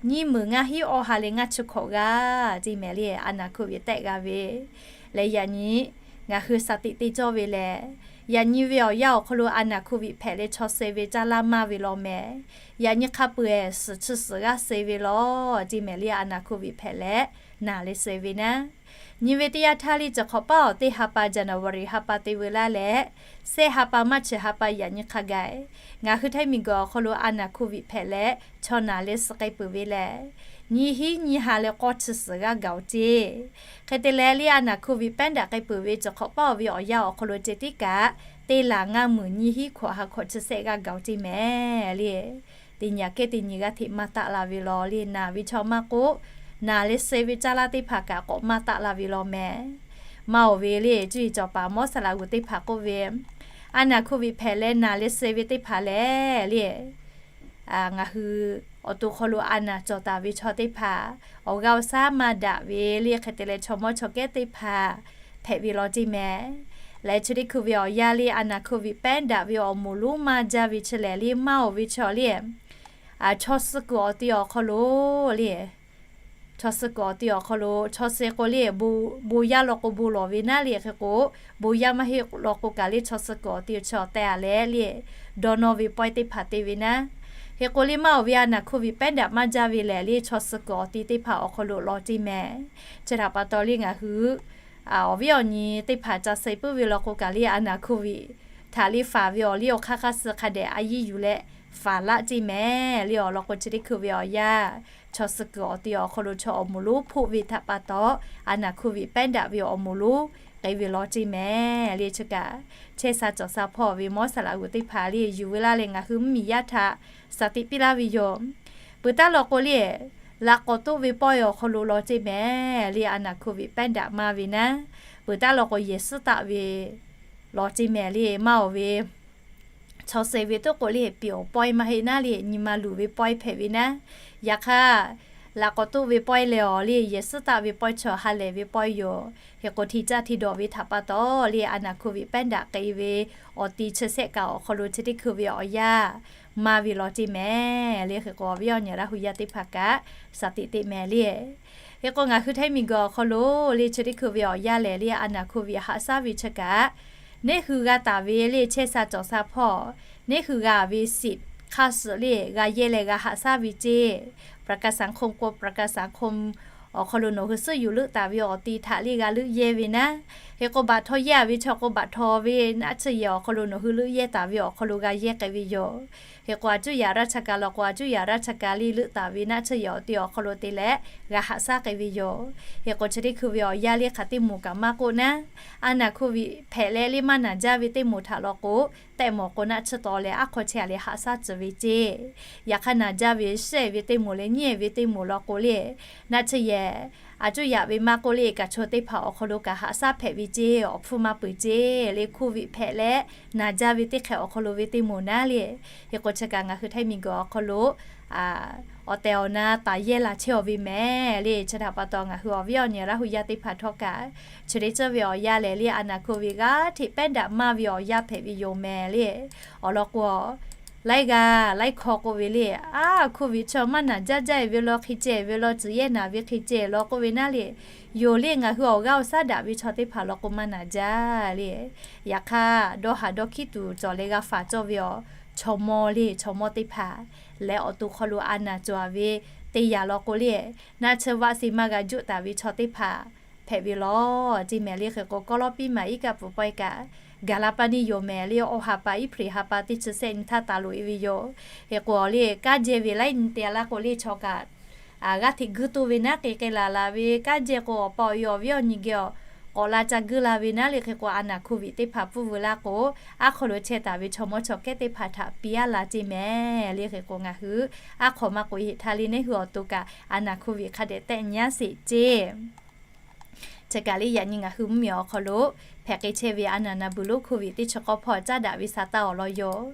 nyiˇ meunˍ ngaˇ hinˉ awˇ ha leh ngaˇ chi hkawꞈ g'a ceˇ mehˍ le, a naˍ โควิด tehˆ g'a ve. Leh yaꞈ nyi ngaˬ hui shaˍ tiꞈ te cawˇ ve lehˬ, yaꞈ nyi ve awˬ yanˇ awˬ hk'aw lo a naˍ โควิด hpehꞈ leh chaw suh ve caˇ laˇ maˇ ve law mehˍ. Yaꞈ nyi hk'a peu-eˬ suhˍ chi suhˍ g'aˇ suh ve law ceˇ mehˍ le, a naˍ โควิด hpehꞈ leh naˬ leh suh ve naˉ. Nyi ve teˇ yanˇ htaˇ le, chi hk'awꞈ paˉ awˬ teˇ ha pa January ha pa te veu laˇ leh, shehˆ ha pa maˇ chi ha pa yaꞈ nyi hk'a gaˬ, ngaˬ hui Htaiˇ miˬguiˬ awˬ hk'aw lo a naˍ โควิด hpehꞈ leh chaw naˬ leh suh k'ai peuˬ ve lehˬ, nyiˇ hinˉ nyiˇ ha leh k'awˇ chi suhˍ g'aˇ gaˬ-oˬ ceˇ. Hk'e te leh le, a naˍ โควิด pehˉ daꞈ k'ai peuˬ ve chi hk'awꞈ paˉ awˬ ve awˬ yanˇ awˬ hk'aw lo ceh tiˉ kaꞈ, teˇ laˬ ngaˇ meunˍ nyiˇ hinˉ hkawꞈ ha hkawꞈ chi shehˆ g'aˇ gaˬ-oˬ ceˇ mehˍ le. teˇ nyi aꞈ kehˉ teˇ nyi g'aˇ hteꞈ maˇ taˆ la ve law le. Naˬ ve chaw maˇ k'oˆ, naˬ leh suh ve caˇ laˇ teˇ hpaˍ kaꞈ k'awꞈ maˇ taˆ la ve law mehˍ. Maˇ oˬ ve le, cuˇ yiˍ cawˬ paˍ mawˇ saˍ laꞈ g'uˬ teˇ hpaˍ k'oˆ ve, a naˬ hkoˇ viꞈ hpehꞈ leh naˬ leh suh ve teˇ hpaˍ lehˬ le, ngaˬ hui awˬ to hk'aw lo a naˬ cawˬ taˍ ve chaw teˇ hpaˍ awˬ g'aˇ awˬ shaˉ maˇ daꞈ ve le. Hk'e te leh chaw mawˇ chaw kehˉ teˇ hpaˍ hpehꞈ ve law ceˇ mehˍ. Leh chi teˇ hkui ve awˬ yanˇ le, a naˬ hkoˇ viꞈ pehˉ daꞈ ve awˬ moˍ lonˉ maˇ jaˇ ve chi lehˬ le, maˇ oˬ ve chaw le, chaw suh kuiˬ awˬ ti awˬ hk'aw lo le, chaw suh kuiˬ awˬ ti awˬ hk'aw lo chaw suh k'o le, bon yaˇ law k'o bon lawˬ ve naˉ le. Hk'e k'o, bon yaˇ maˇ heˆ law k'o kaꞈ le, chaw suh kuiˬ awˬ ti chaw teh a leh le, dawˇ nawˇ ve pawehˇ teˇ hpaˍ te ve naˉ. Hk'e k'o le, maˇ oˬ ve a naˬ hkoˇ viꞈ pehˉ daꞈ maˇ jaˇ ve lehˬ le, chaw suh kuiˬ awˬ ti teˇ hpaˍ awˬ hk'aw lo law ceˇ mehˍ. Chi htaꞈ pa taw le ngaˬ hui awˬ viˉ awˬ nyi teˇ hpaˍ ca suh puiˉ ve law k'o kaꞈ le, a naˬ hkoˇ viꞈ htaꞈ le faˍ ve awˬ liˇ awˬ hk'aˇ hk'aˇ suh hk'a dehꞈ a yiˇ yuˬ leh faˍ laˆ ceˇ mehˍ le. Awˬ lawn k'o chi teˇ hkui ve awˬ yanˇ, chaw suh kuiˬ awˬ ti awˬ hk'aw lo chaw awˬ moˍ lonˉ hpoˆ ve htaꞈ pa taw, a naˬ hkoˇ viꞈ pehˉ daꞈ ve awˬ moˍ lonˉ k'ai ve law ceˇ mehˍ le. Chi kaꞈ chehˇ sha cawˬ sha hpawˇ ve mawˇ saˍ laꞈ g'uˬ teˇ hpaˍ le yuˬ ve laˇ leh ngaˬ hui mvuhˇmiˬ yaˇ htaꞈ shaˍ tiꞈ piˇ laˇ ve yoˬ. Peuˬ taˉ law k'o le, laꞈ k'awꞈ toˆ ve pawehˇ awˬ hk'aw lo law ceˇ mehˍ le. A naˬ hkoˇ viꞈ pehˉ daꞈ maˇ ve naˉ, peuˬ taˉ law k'o yehˬ suhˉ taˆ ve law ceˇ mehˍ le. Maˇ oˬ ve chaw suh ve toˆ k'o le, piˍ awˬ pawehˇ maˇ heˆ naˉ le, nyi ma luˬ ve pawehˇ hpehꞈ ve naˉ. Yaꞈ hk'aˇ, laꞈ k'awꞈ toˆ ve pawehˇ leh awˬ le, yehˬ suhˉ taˆ ve pawehˇ chaw ha lehˬ ve pawehˇ yoˬ. Hk'e k'o hteˇ caˇ hteˇ dawˬ ve htaꞈ pa taw le, a naˬ hkoˇ viꞈ pehˉ daꞈ k'ai ve awˬ ti chi sehˆ kaꞈ awˬ hk'aw lo chi teˇ hkui ve awˬ yanˇ maˇ ve law ceˇ mehˍ le. Hk'e k'o awˬ viˉ awˬ nyi Laˇ hu yaˇ teˇ hpaˍ kaꞈ shaˍ tiꞈ teˇ mehˍ le. Hk'e k'o ngaˬ hui htaiˇ miˬguiˬ awˬ hk'aw lo le chi teˇ hkui ve awˬ yanˇ lehˬ le, a naˬ hkoˇ viꞈ haꞈ shaˉ ve chi kaꞈ, neˇ hui g'a taˍ ve le chehˇ sha cawˬ sha hpawˇ, neˇ hui g'a ve shiˍ hk'aˇ suhˍ le g'a yehˇ leh g'a haꞈ shaˉ ve ceˇ. ประกันสังคม k'o ประกันสังคม awˬ hk'aw lo nawˬ hui suhˉ yuˬ leuˆ taˍ ve awˬ ti htaꞈ le g'a leuˆ yehˇ ve naˉ. Hk'e k'o baꞈ htaw yehˇ a ve chaw k'o baꞈ htaw ve naˆ tsuhˇ yehˬ awˬ hk'aw lo nawˬ hui leuˆ yehˇ taˍ ve awˬ hk'aw lo g'a yehˇ k'ai ve yoˬ. Hk'e k'o a cuˇ yaꞈ raˇ cha ka law k'o a cuˇ yaꞈ raˇ cha ka le leuˆ taˍ ve naˆ tsuhˇ yehˬ awˬ ti awˬ hk'aw lo te leh g'a haꞈ shaˉ k'ai ve yoˬ. Hk'e k'o chi teˇ hkui ve awˬ yanˇ le hk'aˬ teˇ moˍ kaꞈ maˇ k'oˆ naˉ, a naˬ hkoˇ viꞈ hpehꞈ leh le maˇ naˬ jaˇ ve teˇ moˍ htaꞈ law k'o, tehꞈ mawˬ k'o naˆ tsuhˇ taw leh aˉ hk'aw chehˇ a leh haꞈ shaˉ tcuh ve ceˇ. Yaꞈ hk'aˇ naˬ jaˇ ve shehˆ ve teˇ moˍ leh nyiˇ ve teˇ moˍ law k'o le, naˆ tsuhˇ yehˬ a cuˇ yaꞈ ve maˇ k'oˆ le, kaꞈ chaw teˇ hpaˍ awˬ hk'aw lo kaꞈ haꞈ shaˉ hpehꞈ ve ceˇ, awˬ hpfuhˇ maˇ peuˬ ceˇ le. Hkoˇ viꞈ hpehꞈ leh naˬ jaˇ ve teˇ hk'e awˬ hk'aw lo ve teˇ moˍ naˉ le. Hk'e k'o chi kaꞈ ngaˬ hui htaiˇ miˬguiˬ awˬ hk'aw lo awˬ tehˬ awˬ na taˍ yehˇ la chehˇ aˬ ve mehˍ le. Chi htaꞈ pa taw ngaˬ hui awˬ viˉ awˬ nyi Laˇ hu yaˇ teˇ hpaˍ htawˇ kaꞈ, chi teˇ ceuˬ ve awˬ yanˇ lehˬ le, a naˬ hkoˇ viꞈ g'aˇ hteꞈ pehˉ daꞈ maˇ ve awˬ yanˇ hpehꞈ ve yoˬ mehˍ le. Awˬ lawn k'o, laiˉ g'aˇ laiˉ hkawˇ k'oˆ ve le, aˉ hkoˇ viꞈ chaw maˇ naˬ jaˇ jaˇ ve law hk'e ceh ve law tcuhˬ yehˇ naˍ ve hk'e ceh law k'oˆ ve naˉ le, yoˬ le ngaˬ hui awˬ g'aˇ awˬ shaˉ daꞈ ve chaw teˇ hpaˍ law k'o maˇ naˬ jaˇ le. Yaꞈ hk'aˇ dawˇ haˍ dawˇ hkiˉ tuˬ cawˬ leh g'a faˍ cawˇ ve awˬ chaw mawˇ le, chaw mawˇ teˇ hpaˍ leh awˬ to hk'aw lo a naˬ cawˬ a ve teˇ yanˇ law k'o le, naˆ tsuhˇ vaˆ se maˇ g'a juˆ taˍ ve chaw teˇ hpaˍ hpehꞈ ve law ceˇ mehˍ le. Hk'e k'o Kawˇlawˇpiˇ maˬ iˉ kaˆ pfuhˍ pawehˇ kaꞈ gaˬ la pa neˇ yoˬ mehˍ le. Awˬ ha pa iˉ hpreˍ ha pa teˇ chi sehˆ nyi htaˇ taˍ loꞈ e ve yoˬ. Hk'e k'o le kanˉ jehˇ ve laiˉ nyi te a laˇ k'o le chaw kaꞈ g'aˇ hteꞈ guiˇ toˇ ve naˉ, k'e k'e laˬ laˬ ve kanˉ jehˇ k'o awˬ pa awˬ e awˬ viˉ awˬ nyi geh awˬ k'awꞈ la ca guiˇ la ve naˉ le. Hk'e k'o a naˬ hkoˇ viꞈ teˇ hpaˍ pfuhˇ veu laˇ k'o, aˉ hk'aw lo chehˇ taˍ ve chaw mawˇ chaw kehˉ teˇ hpaˍ htaꞈ piˇ aˉ la ceˇ mehˍ le. Hk'e k'o ngaˬ hui aˉ hk'aw maˇ k'oꞈ e heˆ htaˇ le, neˇ hui awˬ to kaꞈ a naˬ hkoˇ viꞈ hk'a dehꞈ tehˆ nyi aˉ sheˍ ceˇ. Chi kaꞈ le yaꞈ nyi ngaˬ hui mvuhˇmiˬ awˬ hk'aw lo hpehꞈ k'ai chehˇ ve a naˬ naˬ buiˬ lonˉ hkoˇ viꞈ teˇ chi k'awˇ hpawˇ caˉ daꞈ ve sa taˇ awˬ lawn yoˬ.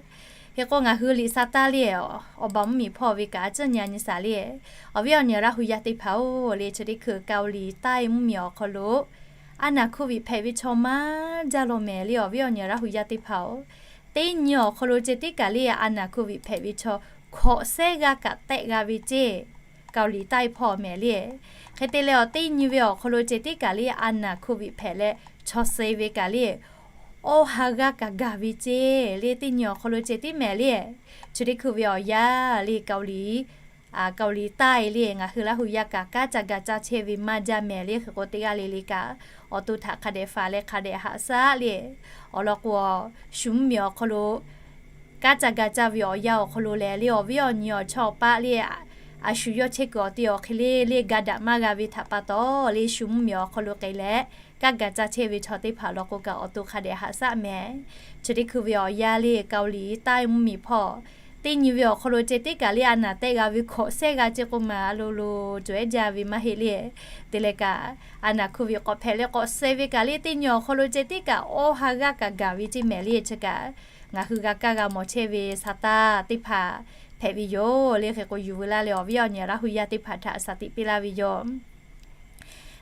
Hk'e k'o ngaˬ hui liꞈ sa taˇ le, awˬ baˬ mvuhˇmiˬ hpawˇ ve kaꞈ a ciˉ nyi a nyi shaˍ le. Awˬ viˉ awˬ nyi Laˇ hu yaˇ teˇ hpaˍ-oˬ le, chi teˇ hkui เกาหลีใต้ mvuhˇmiˬ awˬ hk'aw lo a naˬ hkoˇ viꞈ hpehꞈ ve chaw maˇ jaˇ law mehˍ le. Awˬ viˉ awˬ nyi Laˇ hu yaˇ teˇ hpaˍ-oˬ, teˇ nyi awˬ hk'aw lo ceh tiˉ kaꞈ le a naˬ hkoˇ viꞈ hpehꞈ ve chaw hkawꞈ sehˉ g'aˇ kaꞈ tehˆ g'a ve ceˇ. เกาหลีใต้ hpawˇ mehˍ le. Hk'e te leh awˬ teˇ nyi ve awˬ hk'aw lo ceh tiˉ kaꞈ le a naˬ hkoˇ viꞈ hpehꞈ leh chaw suh ve kaꞈ le awˬ ha g'aˇ kaꞈ gaˬ ve ceˇ le. Teˇ nyi awˬ hk'aw lo ceh tiˉ mehˍ le. Chi teˇ hkui ve awˬ yanˇ le เกาหลี เกาหลีใต้ le ngaˬ hui Laˇ hu yaˇ kaꞈ kanˉ ca ga ca chehˇ ve maˇ jaˇ mehˍ le. Hk'e k'o teˇ g'aˇ le le kaꞈ awˬ to htaꞈ hk'a dehꞈ faˍ leh hk'a dehꞈ haꞈ shaˉ le. Awˬ lawn k'o, shu mvuhˇmiˬ awˬ hk'aw lo kanˉ ca ga ca ve awˬ yanˇ awˬ hk'aw lo lehˬ le, awˬ viˉ awˬ nyi awˬ chawˇ awˬ paˆ le, a shu yawˇ chehˇ kuiˬ awˬ ti awˬ hk'e le le ga daꞈ maˇ g'a ve htaꞈ pa taw le, shu mvuhˇmiˬ awˬ hk'aw lo k'ai leh kanˉ ga ca chehˇ ve chaw teˇ hpaˍ law k'o kaꞈ awˬ to hk'a dehꞈ haꞈ shaˉ mehˍ. Chi teˇ hkui ve awˬ yanˇ le เกาหลีใต้ mvuhˇmiˬ hpawˇ Teˇ nyi ve awˬ hk'aw lo ceh tiˉ kaꞈ le a naˍ tehˆ g'a ve hkawꞈ sehˉ g'a ceh k'oˆ ma a lo lo cawˬ ehˉ jaˇ ve maˇ heˆ le. Te leh kaꞈ, a naˍ hkuˇ ve k'awꞈ hpehꞈ leh k'awꞈ suh ve kaꞈ le teˇ nyi awˬ hk'aw lo ceh tiˉ kaꞈ awˇ ha g'aˇ kaꞈ gaˬ ve ceˇ mehˍ le. Chi kaꞈ ngaˬ hui g'a kaˇ g'a mawˬ chehˇ ve sa taˇ teˇ hpaˍ hpehꞈ ve yoˬ le. Hk'e k'o yuˬ veu laˇ leh awˬ viˉ awˬ nyi Laˇ hu yaˇ teˇ hpaˍ htaꞈ shaˍ tiꞈ piˇ laˇ ve yoˬ.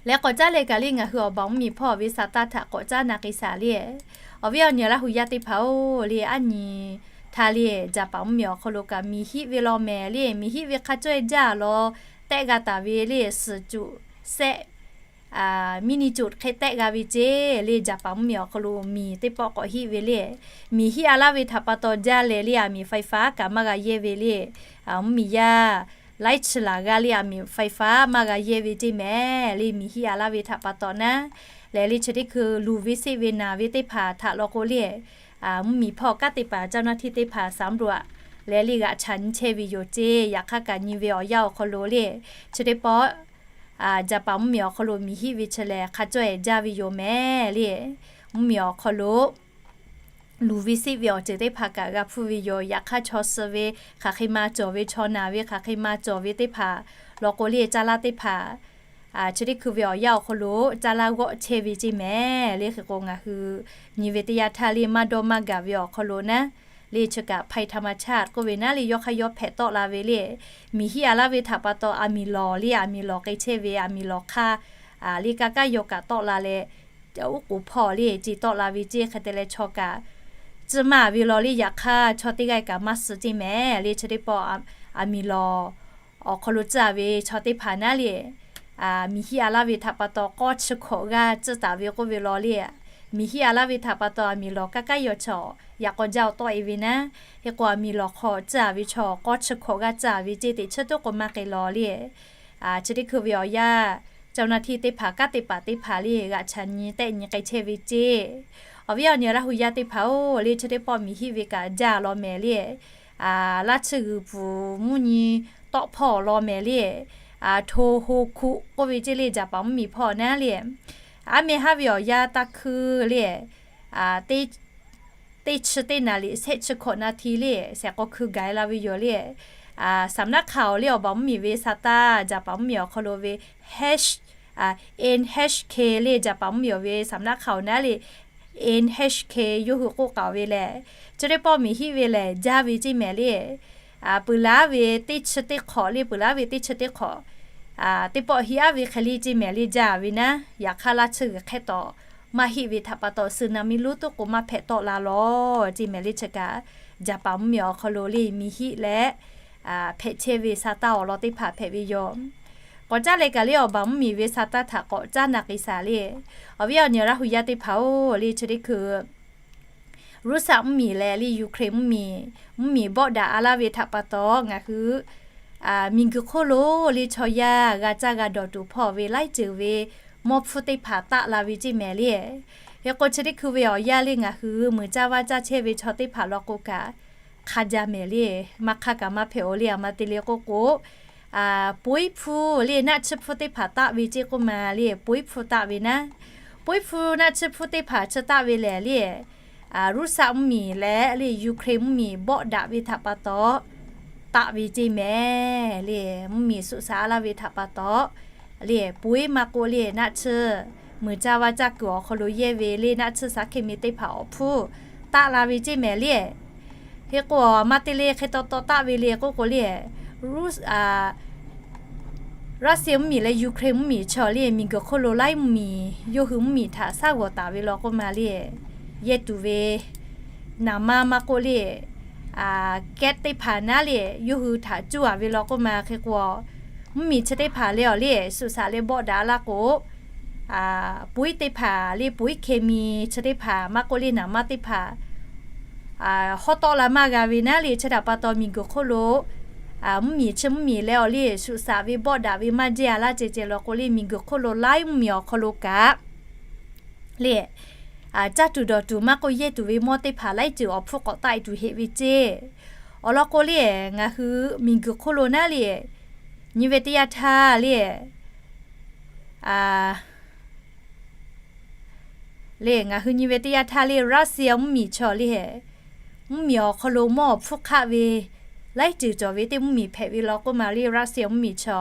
Leh k'awꞈ caˉ leh kaꞈ le ngaˬ hui awˬ baˬ mvuhˇmiˬ hpawˇ ve sa taˇ htaꞈ k'awꞈ caˉ na k'ai shaˍ le. Awˬ viˉ awˬ nyi Laˇ hu yaˇ teˇ hpaˍ-oˬ le, aˉ nyi htaˇ le Jaˍpaˍ mvuhˇmiˬ awˬ hk'aw lo kaꞈ miˬ hiˆ ve law mehˍ le. Miˬ hiˆ ve hk'a cawˇ-e jaˇ law tehˆ g'a taˍ ve le suhˍ cuꞈ sehˆ, miˇ niˇ cuꞈ hk'e tehˆ g'a ve ceˇ le. Jaˍpaˍ mvuhˇmiˬ awˬ hk'aw lo miˬ teˇ pawˆ k'awꞈ hiˆ ve le. Miˬ hiˆ a laˇ ve htaꞈ pa taw jaˇ leh le aˬ miˍ faiˍ faˍ kaꞈ maˇ g'a yehˇ ve le. Mvuhˇmiˬ yaˇ laiˉ chi laˬ g'a le aˬ miˍ faiˍ faˍ maˇ g'a yehˇ ve ceˇ mehˍ le. Miˬ hiˆ a laˇ ve htaꞈ pa taw naˉ leh le chi teˇ hkui luˬ ve seˆ ve naˬ ve teˇ hpaˍ htaꞈ law k'o le, mvuhˇmiˬ hpawˇ kanˉ te paˍ เจ้าหน้าที่ teˇ hpaˍ ตำรวจ leh le g'aꞈ chaꞈ nyi chehˇ ve yoˬ ceˇ. Yaꞈ hk'aˇ kaꞈ nyi ve awˬ yanˇ awˬ hk'aw lo le chi teˇ pawˆ Jaˍpaˍ mvuhˇmiˬ awˬ hk'aw lo miˬ hiˆ ve chi lehˬ hk'a cawˇ-e jaˇ ve yoˬ mehˍ le. Mvuhˇmiˬ awˬ hk'aw lo luˬ ve seˆ ve awˬ ceuˬ teˇ hpaˍ kaꞈ g'a hpfuhˇ ve yoˬ. Yaꞈ hk'aˇ chaw suh ve hk'aˬ hk'e ma cawˬ ve, chaw naˬ ve hk'aˬ hk'e ma cawˬ ve teˇ hpaˍ law k'o le caˇ laˇ teˇ hpaˍ chi teˇ hkui ve awˬ yanˇ awˬ hk'aw lo caˇ laˇ g'awˆ chehˇ ve ceˇ mehˍ le. Hk'e k'o ngaˬ hui nyi ve teˇ yanˇ htaˇ le maˇ dawˇ maˇ gaˬ ve awˬ hk'aw lo naˉ le chi kaꞈ ภัยธรรมชาติ k'oˆ ve naˉ le yawˇ hk'aˇ yawˇ hpehꞈ tawˆ la ve le. Miˬ hiˆ a laˇ ve htaꞈ pa taw aˬ miˍ lawˬ le aˬ miˍ lawˬ k'ai chehˇ ve aˬ miˍ lawˬ hk'aˇ le kaˇ kaˇ yaw kaꞈ tawˆ la leh, oˉ k'oˍ hpawˇ le ceˇ tawˆ la ve ceˇ. Hk'e te leh chaw kaꞈ tcuhˇ maˇ ve law le. Yaꞈ hk'aˇ chaw teˇ g'aˇ kaꞈ maˇ suh ceˇ mehˍ le. Chi teˇ pawˆ aˬ miˍ lawˬ awˬ hk'aw lo tcuhˇ a ve chaw teˇ hpaˍ naˉ le miˬ hiˆ a laˇ ve htaꞈ pa taw k'awˇ chi hkawꞈ g'aˇ tcuhˇ taˍ ve k'oˆ ve law le. Miˬ hiˆ a laˇ ve htaꞈ pa taw aˬ miˍ lawˬ kaˇ kaˇ yaw chaw yaꞈ k'aw jaˇ awˬ tawˆ-e ve naˉ, hk'e k'o aˬ miˍ lawˬ hk'aw tcuhˇ a ve chaw k'awˇ chi hkawꞈ g'aˇ tcuhˇ a ve ceˇ. Teꞈ chi tuˉ k'o maˇ k'ai law le. Chi teˇ hkui ve awˬ yanˇ เจ้าหน้าที่ teˇ hpaˍ kanˉ te paˍ teˇ hpaˍ le g'aꞈ chaꞈ nyi tehˆ nyi k'ai chehˇ ve ceˇ. Awˬ viˉ awˬ nyi Laˇ hu yaˇ teˇ hpaˍ-oˬ le chi teˇ pawˆ miˬ hiˆ ve kaꞈ jaˇ law mehˍ le. Laˇ tsuhˇ g'uiˬ pfuhˍ mvuhˇ nyi tawˆ hpawˇ law mehˍ le. Hto ho hkuˆ k'oˆ ve ceˇ le Jaˍpaˍ mvuhˇmiˬ hpawˇ naˉ le. Aˉ meh haˉ ve awˬ yanˇ taˇ hkuiˇ le teˇ chi teˇ naˍ riˍ shehˆ chi hkawꞈ naˍ hti le shehˍ k'aw hkui gaˬ-e la ve yoˬ le. Saˍnaˆ hk'aoˍ le awˬ baˬ mvuhˇmiˬ ve sa taˇ Jaˍpaˍ mvuhˇmiˬ awˬ hk'aw lo ve N H K le Jaˍpaˍ mvuhˇmiˬ awˬ ve saˍnaˆ hk'aoˍ naˉ le N H K yawˇ hui k'oˆ k'aoˍ ve lehˬ, chi teˇ pawˆ miˬ hiˆ ve lehˬ jaˇ ve ceˇ mehˍ le. Peuˬ laˉ ve teˇ chi teˇ hk'awꞈ le peuˬ laˉ ve teˇ chi teˇ hk'awꞈ teˇ pawˆ hiˆ aˉ ve hk'e le ceˇ mehˍ le jaˇ ve naˉ. Yaꞈ hk'aˇ laˇ tsuhˇ g'uiˬ hk'ehˇ tawꞈ maˇ hiˆ ve htaꞈ pa taw sunaˍmiˆ lonˉ tuˉ k'o maˇ hpehꞈ tawˆ la lawˬ ceˇ mehˍ le. Chi kaꞈ Jaˍpaˍ mvuhˇmiˬ awˬ hk'aw lo le miˬ hiˆ leh hpehꞈ chehˇ ve sa taˇ awˬ lawn teˇ hpaˍ hpehꞈ ve yoˬ. K'awꞈ caˉ leh kaꞈ le awˬ baˬ mvuhˇmiˬ ve sa taˇ htaꞈ k'awꞈ caˉ na k'ai shaˍ le. Awˬ viˉ awˬ nyi Laˇ hu yaˇ teˇ hpaˍ-oˬ le chi teˇ hkui Russia mvuhˇmiˬ leh le Ukraine mvuhˇmiˬ, mvuhˇmiˬ bawˆ daꞈ a laˇ ve htaꞈ pa taw ngaˬ hui miˬguiˬ hk'oˆ lo le chaw yaˇ g'a caˇ g'a dawˬ tuˬ hpawˇ ve laiˉ ceuˬ ve mawˇ hpfuhˇ teˇ hpaˍ taˆ la ve ceˇ mehˍ le. Hk'e k'o chi teˇ hkui ve awˬ yanˇ le ngaˬ hui muiˬ caˇ vaˇ caˇ chehˇ ve chaw teˇ hpaˍ law k'o kaꞈ hk'a jaˇ mehˍ le. Maˇ hk'aˇ kaꞈ maˇ hpehꞈ-oˬ le. Aˬ ma te le k'oˆ k'o, poiˉ hpfuhˇ le naˆ tsuhˇ hpfuhˇ teˇ hpaˍ taˆ ve ceˇ k'oˆ ma le poiˉ hpfuhˇ taˆ ve naˉ, poiˉ hpfuhˇ naˆ tsuhˇ hpfuhˇ teˇ hpaˍ chi taˆ ve lehˬ le Russia mvuhˇmiˬ leh le Ukraine mvuhˇmiˬ bawˆ daꞈ ve htaꞈ pa taw taˆ ve ceˇ mehˍ le. Mvuhˇmiˬ suhˍ shaˍ a laˇ ve htaꞈ pa taw le poiˉ maˇ k'oˆ le naˆ tsuhˇ muiˬ caˇ vaˇ caˇ kuiˬ awˬ hk'aw lo yehˇ ve le naˆ tsuhˇ shaˉ hkiˇ mi teˇ hpaˍ awˬ hpfuhˇ taˆ la ve ceˇ mehˍ le. Hk'e k'o aˬ ma te le hk'e taw taw taˆ ve le k'oˆ k'o le Russia mvuhˇmiˬ leh Ukraine mvuhˇmiˬ chaw le miˬguiˬ hk'oˆ lo laiˉ mvuhˇmiˬ yawˇ hui mvuhˇmiˬ htaꞈ shaˉ g'awˬ taˍ ve law k'oˆ ma le yehˇ tuˬ ve naˍ maˇ maˇ k'oˆ le gas teˇ hpaˍ naˉ le yawˇ hui htaꞈ cuˇ a ve law k'oˆ ma. Hk'e k'o mvuhˇmiˬ chi teˇ hpaˍ le awˬ le suhˍ shaˍ le bawˆ daꞈ laˇ k'o, poiˉ teˇ hpaˍ le poiˉ เคมี chi teˇ hpaˍ maˇ k'oˆ le naˍ maˇ teˇ hpaˍ hawˉ tawˆ la maˇ g'a ve naˉ le chi htaꞈ pa taw miˬguiˬ hk'oˆ lo mvuhˇmiˬ chi mvuhˇmiˬ leh awˬ le suhˍ shaˍ ve bawˆ daꞈ ve maˇ jehˇ a laˇ ceh ceh law k'o le miˬguiˬ hk'oˆ lo laiˉ mvuhˇmiˬ awˬ hk'aw lo kaꞈ le caˇ tuˬ dawˬ tuˬ maˇ k'oˆ yehˇ tuˬ ve mawˇ teˇ hpaˍ laiˉ ceuˬ awˬ hpfuhˇ k'awꞈ taˆ e tuˬ heꞈ ve ceˇ. Awˬ lawn k'o le ngaˬ hui miˬguiˬ hk'oˆ lo naˉ le nyi ve teˇ yanˇ htaˇ le le ngaˬ hui nyi ve teˇ yanˇ htaˇ le Russia mvuhˇmiˬ chaw le mvuhˇmiˬ awˬ hk'aw lo mawˇ awˬ hpfuhˇ hk'aˆ ve laiˉ ceuˬ cawˬ ve teˇ mvuhˇmiˬ hpehꞈ ve law k'oˆ ma le, Russia mvuhˇmiˬ chi.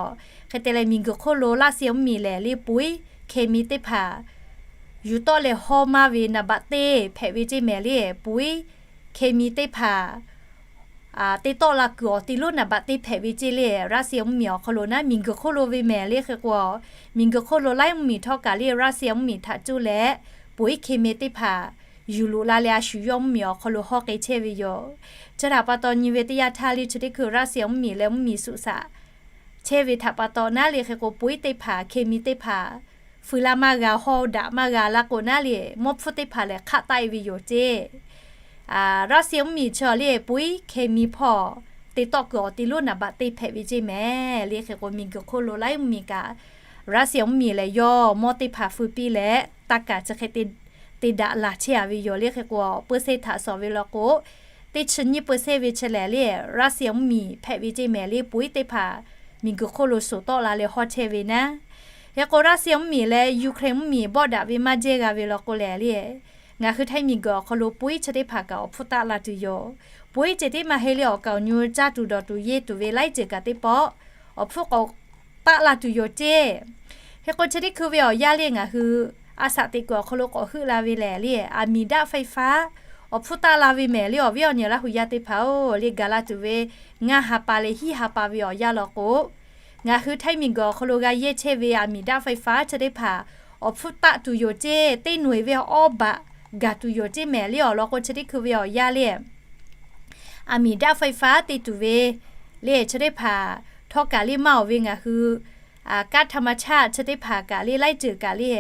Hk'e te leh miˬguiˬ hk'oˆ lo Russia mvuhˇmiˬ lehˬ le ปุ๋ยเคมี teˇ hpaˍ yuˬ tawˆ leh hawˇ maˇ ve นามบัตร teˇ hpehꞈ ve ceˇ mehˍ le, ปุ๋ยเคมี teˇ hpaˍ te tawˆ la kuiˬ awˬ te lonˉ นามบัตร teˇ hpehꞈ ve ceˇ le, Russia mvuhˇmiˬ awˬ hk'aw lo naˉ miˬguiˬ hk'oˆ lo ve mehˍ le hk'e k'o, miˬguiˬ hk'oˆ lo laiˉ mvuhˇmiˬ htawˇ kaꞈ le Russia mvuhˇmiˬ htaꞈ cuˇ leh ปุ๋ยเคมี teˇ hpaˍ yuˬ loꞈ la leh a shu yawˇ mvuhˇmiˬ awˬ hk'aw lo hawˇ k'e chehˇ ve yoˬ. Chi htaꞈ pa taw nyi ve teˇ yanˇ htaˇ le chi teˇ hkui Russia mvuhˇmiˬ leh mvuhˇmiˬ suh shaꞈ chehˇ ve htaꞈ pa taw naˉ le hk'e k'o ปุ๋ย teˇ hpaˍ เคมี teˇ hpaˍ fuiˍ la maˇ g'a hawˇ daꞈ maˇ g'a la k'o naˉ le mawˇ hpfuhˇ teˇ hpaˍ lehˬ hk'aˆ taˆ e ve yoˬ ceˇ. Russia mvuhˇmiˬ chi le ปุ๋ยเคมี hpawˇ te tawˆ kuiˬ awˬ te lonˉ นามบัตร teˇ hpehꞈ ve ceˇ mehˍ le hk'e k'o miˬguiˬ hk'oˆ lo laiˉ mvuhˇmiˬ kaꞈ Russia mvuhˇmiˬ lehˬ yawˇ mawˇ teˇ hpaˍ feu piˇ leh taˇ kaˍ chi hk'e te daꞈ laˬ chehˇ a ve yoˬ le hk'e k'o, เปอร์เซ็นต์ htaꞈ shawˍ ve law k'o, teˇ chi nyiˇ เปอร์เซ็นต์ ve chi lehˬ le Russia mvuhˇmiˬ hpehꞈ ve ceˇ mehˍ le ปุ๋ย teˇ hpaˍ miˬguiˬ hk'oˆ lo shoˍ tawˆ la leh hawˇ chehˇ ve naˉ. Hk'e k'o Russia mvuhˇmiˬ leh Ukraine mvuhˇmiˬ bawˆ daꞈ ve maˇ jehˇ g'a ve law k'o lehˬ le, ngaˬ hui htaiˇ miˬguiˬ awˬ hk'aw lo ปุ๋ย chi teˇ hpaˍ kaꞈ awˬ hpfuhˇ taˆ la tuˬ yoˬ. ปุ๋ย ceh tiˉ maˇ heˆ le awˬ kaˍ awˬ nyu caˇ tuˬ dawˬ tuˬ yeˇ tuˬ ve laiˉ ceuˬ kaꞈ teˇ pawˆ awˬ hpfuhˇ k'awꞈ taˆ la tuˬ yoˬ ceˇ. Hk'e k'o chi teˇ hkui ve awˬ yanˇ le ngaˬ hui a shaꞈ teꞈ kuiˬ awˬ hk'aw lo k'awꞈ heuˆ la ve lehˬ le อาหาร ไฟฟ้า awˬ hpfuhˇ taˆ la ve mehˍ le awˬ viˉ awˬ nyi Laˇ hu yaˇ teˇ hpaˍ-oˬ le gaˬ la tuˬ ve ngaˇ ha pa leh hiˉ ha pa ve awˬ yanˇ law k'o, ngaˬ hui htaiˇ miˬguiˬ awˬ hk'aw lo g'a yehˇ chehˇ ve อาหาร ไฟฟ้า chi teˇ hpaˍ awˬ hpfuhˇ taˆ tuˬ yoˬ ceˇ. Teˇ noeˬ ve awˇ baꞈ gaˬ tuˬ yoˬ ceˇ mehˍ le awˬ lawn k'o chi teˇ hkui ve awˬ yanˇ le อาหาร ไฟฟ้า te tuˬ ve le chi teˇ hpaˍ htawˇ kaꞈ le maˇ awˬ ve ngaˬ hui ก๊าซธรรมชาติ chi teˇ hpaˍ kaꞈ le laiˉ ceuˬ kaꞈ le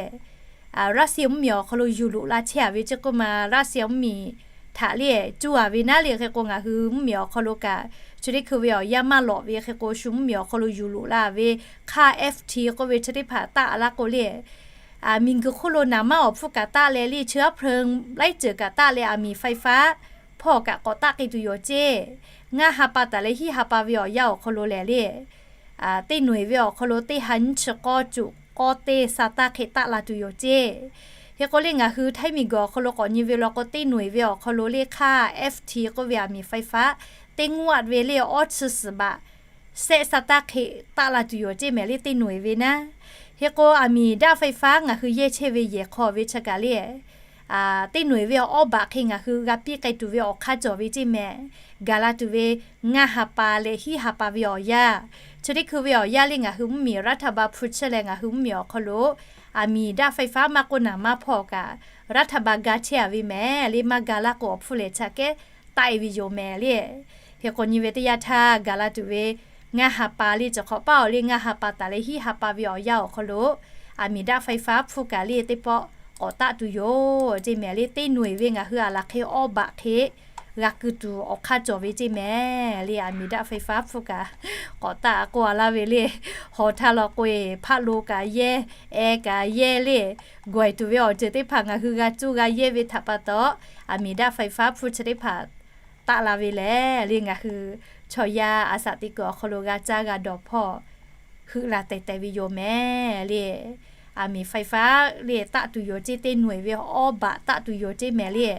Russia mvuhˇmiˬ awˬ hk'aw lo yuˬ loꞈ la chehˇ a ve ceˇ k'oˆ ma Russia mvuhˇmiˬ htaꞈ le cuˇ a ve naˉ le hk'e k'o ngaˬ hui mvuhˇmiˬ awˬ hk'aw lo kaꞈ chi teˇ hkui ve awˬ yanˇ maˇ lawꞈ ve hk'e k'o shu mvuhˇmiˬ awˬ hk'aw lo yuˬ loꞈ la ve hk'aˇ FT k'oˆ ve chi teˇ hpaˍ taˆ laˇ k'o le miˬguiˬ hk'oˆ lo naˍ manˇ awˬ hpfuhˇ kaꞈ taˆ leh le chi aˉ hpeu laiˉ ceuˬ kaꞈ taˆ leh อาหาร ไฟฟ้า hpawˇ kaꞈ k'awꞈ taˆ k'ai tuˬ yoˬ ceˇ. Ngaˇ ha pa taˍ leh hiˉ ha pa ve awˬ yanˇ awˬ hk'aw lo lehˬ le teˇ noeˬ ve awˬ hk'aw lo teˇ ha nyiˇ chi k'awˇ cuꞈ k'awˇ teˇ sa taˇ hk'e taˆ la tuˬ yoˬ ceˇ. Hk'e k'o le ngaˬ hui htaiˇ miˬguiˬ awˬ hk'aw lo k'awꞈ nyi ve law k'o teˇ noeˬ ve awˬ hk'aw lo le hk'aˇ FT k'oˆ ve อาหาร ไฟฟ้า teˇ nguˇ-aꞈ ve le awˇ chi suhˍ baꞈ sehˆ sa taˇ hk'e taˆ la tuˬ yoˬ ceˇ mehˍ le teˇ noeˬ ve naˉ. Hk'e k'o อาหาร ไฟฟ้า ngaˬ hui yehˇ chehˇ ve yehˬ hk'aw ve chi kaꞈ le teˇ noeˬ ve awˇ baꞈ hk'e ngaˬ hui g'a piˇ k'ai tuˬ ve awˬ hk'aˇ cawˬ ve ceˇ mehˍ. Gaˬ la tuˬ ve ngaˇ ha pa leh hiˉ ha pa ve awˬ yanˇ, chi teˇ hkui ve awˬ yanˇ le ngaˬ hui mvuhˇmiˬ รัฐบาล hpu chehˇ leh ngaˬ hui mvuhˇmiˬ awˬ hk'aw lo อาหาร ไฟฟ้า maˇ k'oˆ naˍ manˇ hpawˇ kaꞈ รัฐบาล ga chehˇ a ve mehˍ le maˇ ga laˇ k'o awˬ hpfuhˇ lehˬ chi aꞈ kehˉ taˆ e ve yoˬ mehˍ le. Hk'e k'o nyi ve teˇ yanˇ htaˇ gaˬ la tuˬ ve ngaˇ ha pa le chi hk'awꞈ paˇ awˬ le ngaˇ ha pa taˍ leh hiˉ ha pa ve awˬ yanˇ awˬ hk'aw lo อาหาร ไฟฟ้า hpu kaꞈ le teˇ pawˆ k'awꞈ taˆ tuˬ yoˬ ceˇ mehˍ le teˇ noeˬ ve ngaˬ hui aˬ laˬ hk'e awˇ baꞈ hk'e g'a keu tuˬ awˬ hk'aˇ cawˬ ve ceˇ mehˍ le อาหาร ไฟฟ้า hpu kaꞈ k'awꞈ taˆ k'oˆ a laˇ ve le. Hawˬ htaˇ law k'o e hpaˆ lo kaꞈ yehˇ, e kaꞈ yehˇ le, gawˬ e tuˬ ve awˬ ceuˬ teˇ hpaˍ ngaˬ hui g'a cuˇ g'a yehˇ ve htaꞈ pa taw อาหาร ไฟฟ้า hpu chi teˇ hpaˍ taˆ la ve lehˬ le ngaˬ hui chaw yaˇ a shaꞈ teꞈ kuiˬ awˬ hk'aw lo g'a caˇ g'a dawˬ hpawˇ heuˆ la teh teh ve yoˬ mehˍ le. อาหาร ไฟฟ้า le taˆ tuˬ yoˬ ceˇ teˇ noeˬ ve awˇ baꞈ taˆ tuˬ yoˬ ceˇ mehˍ le.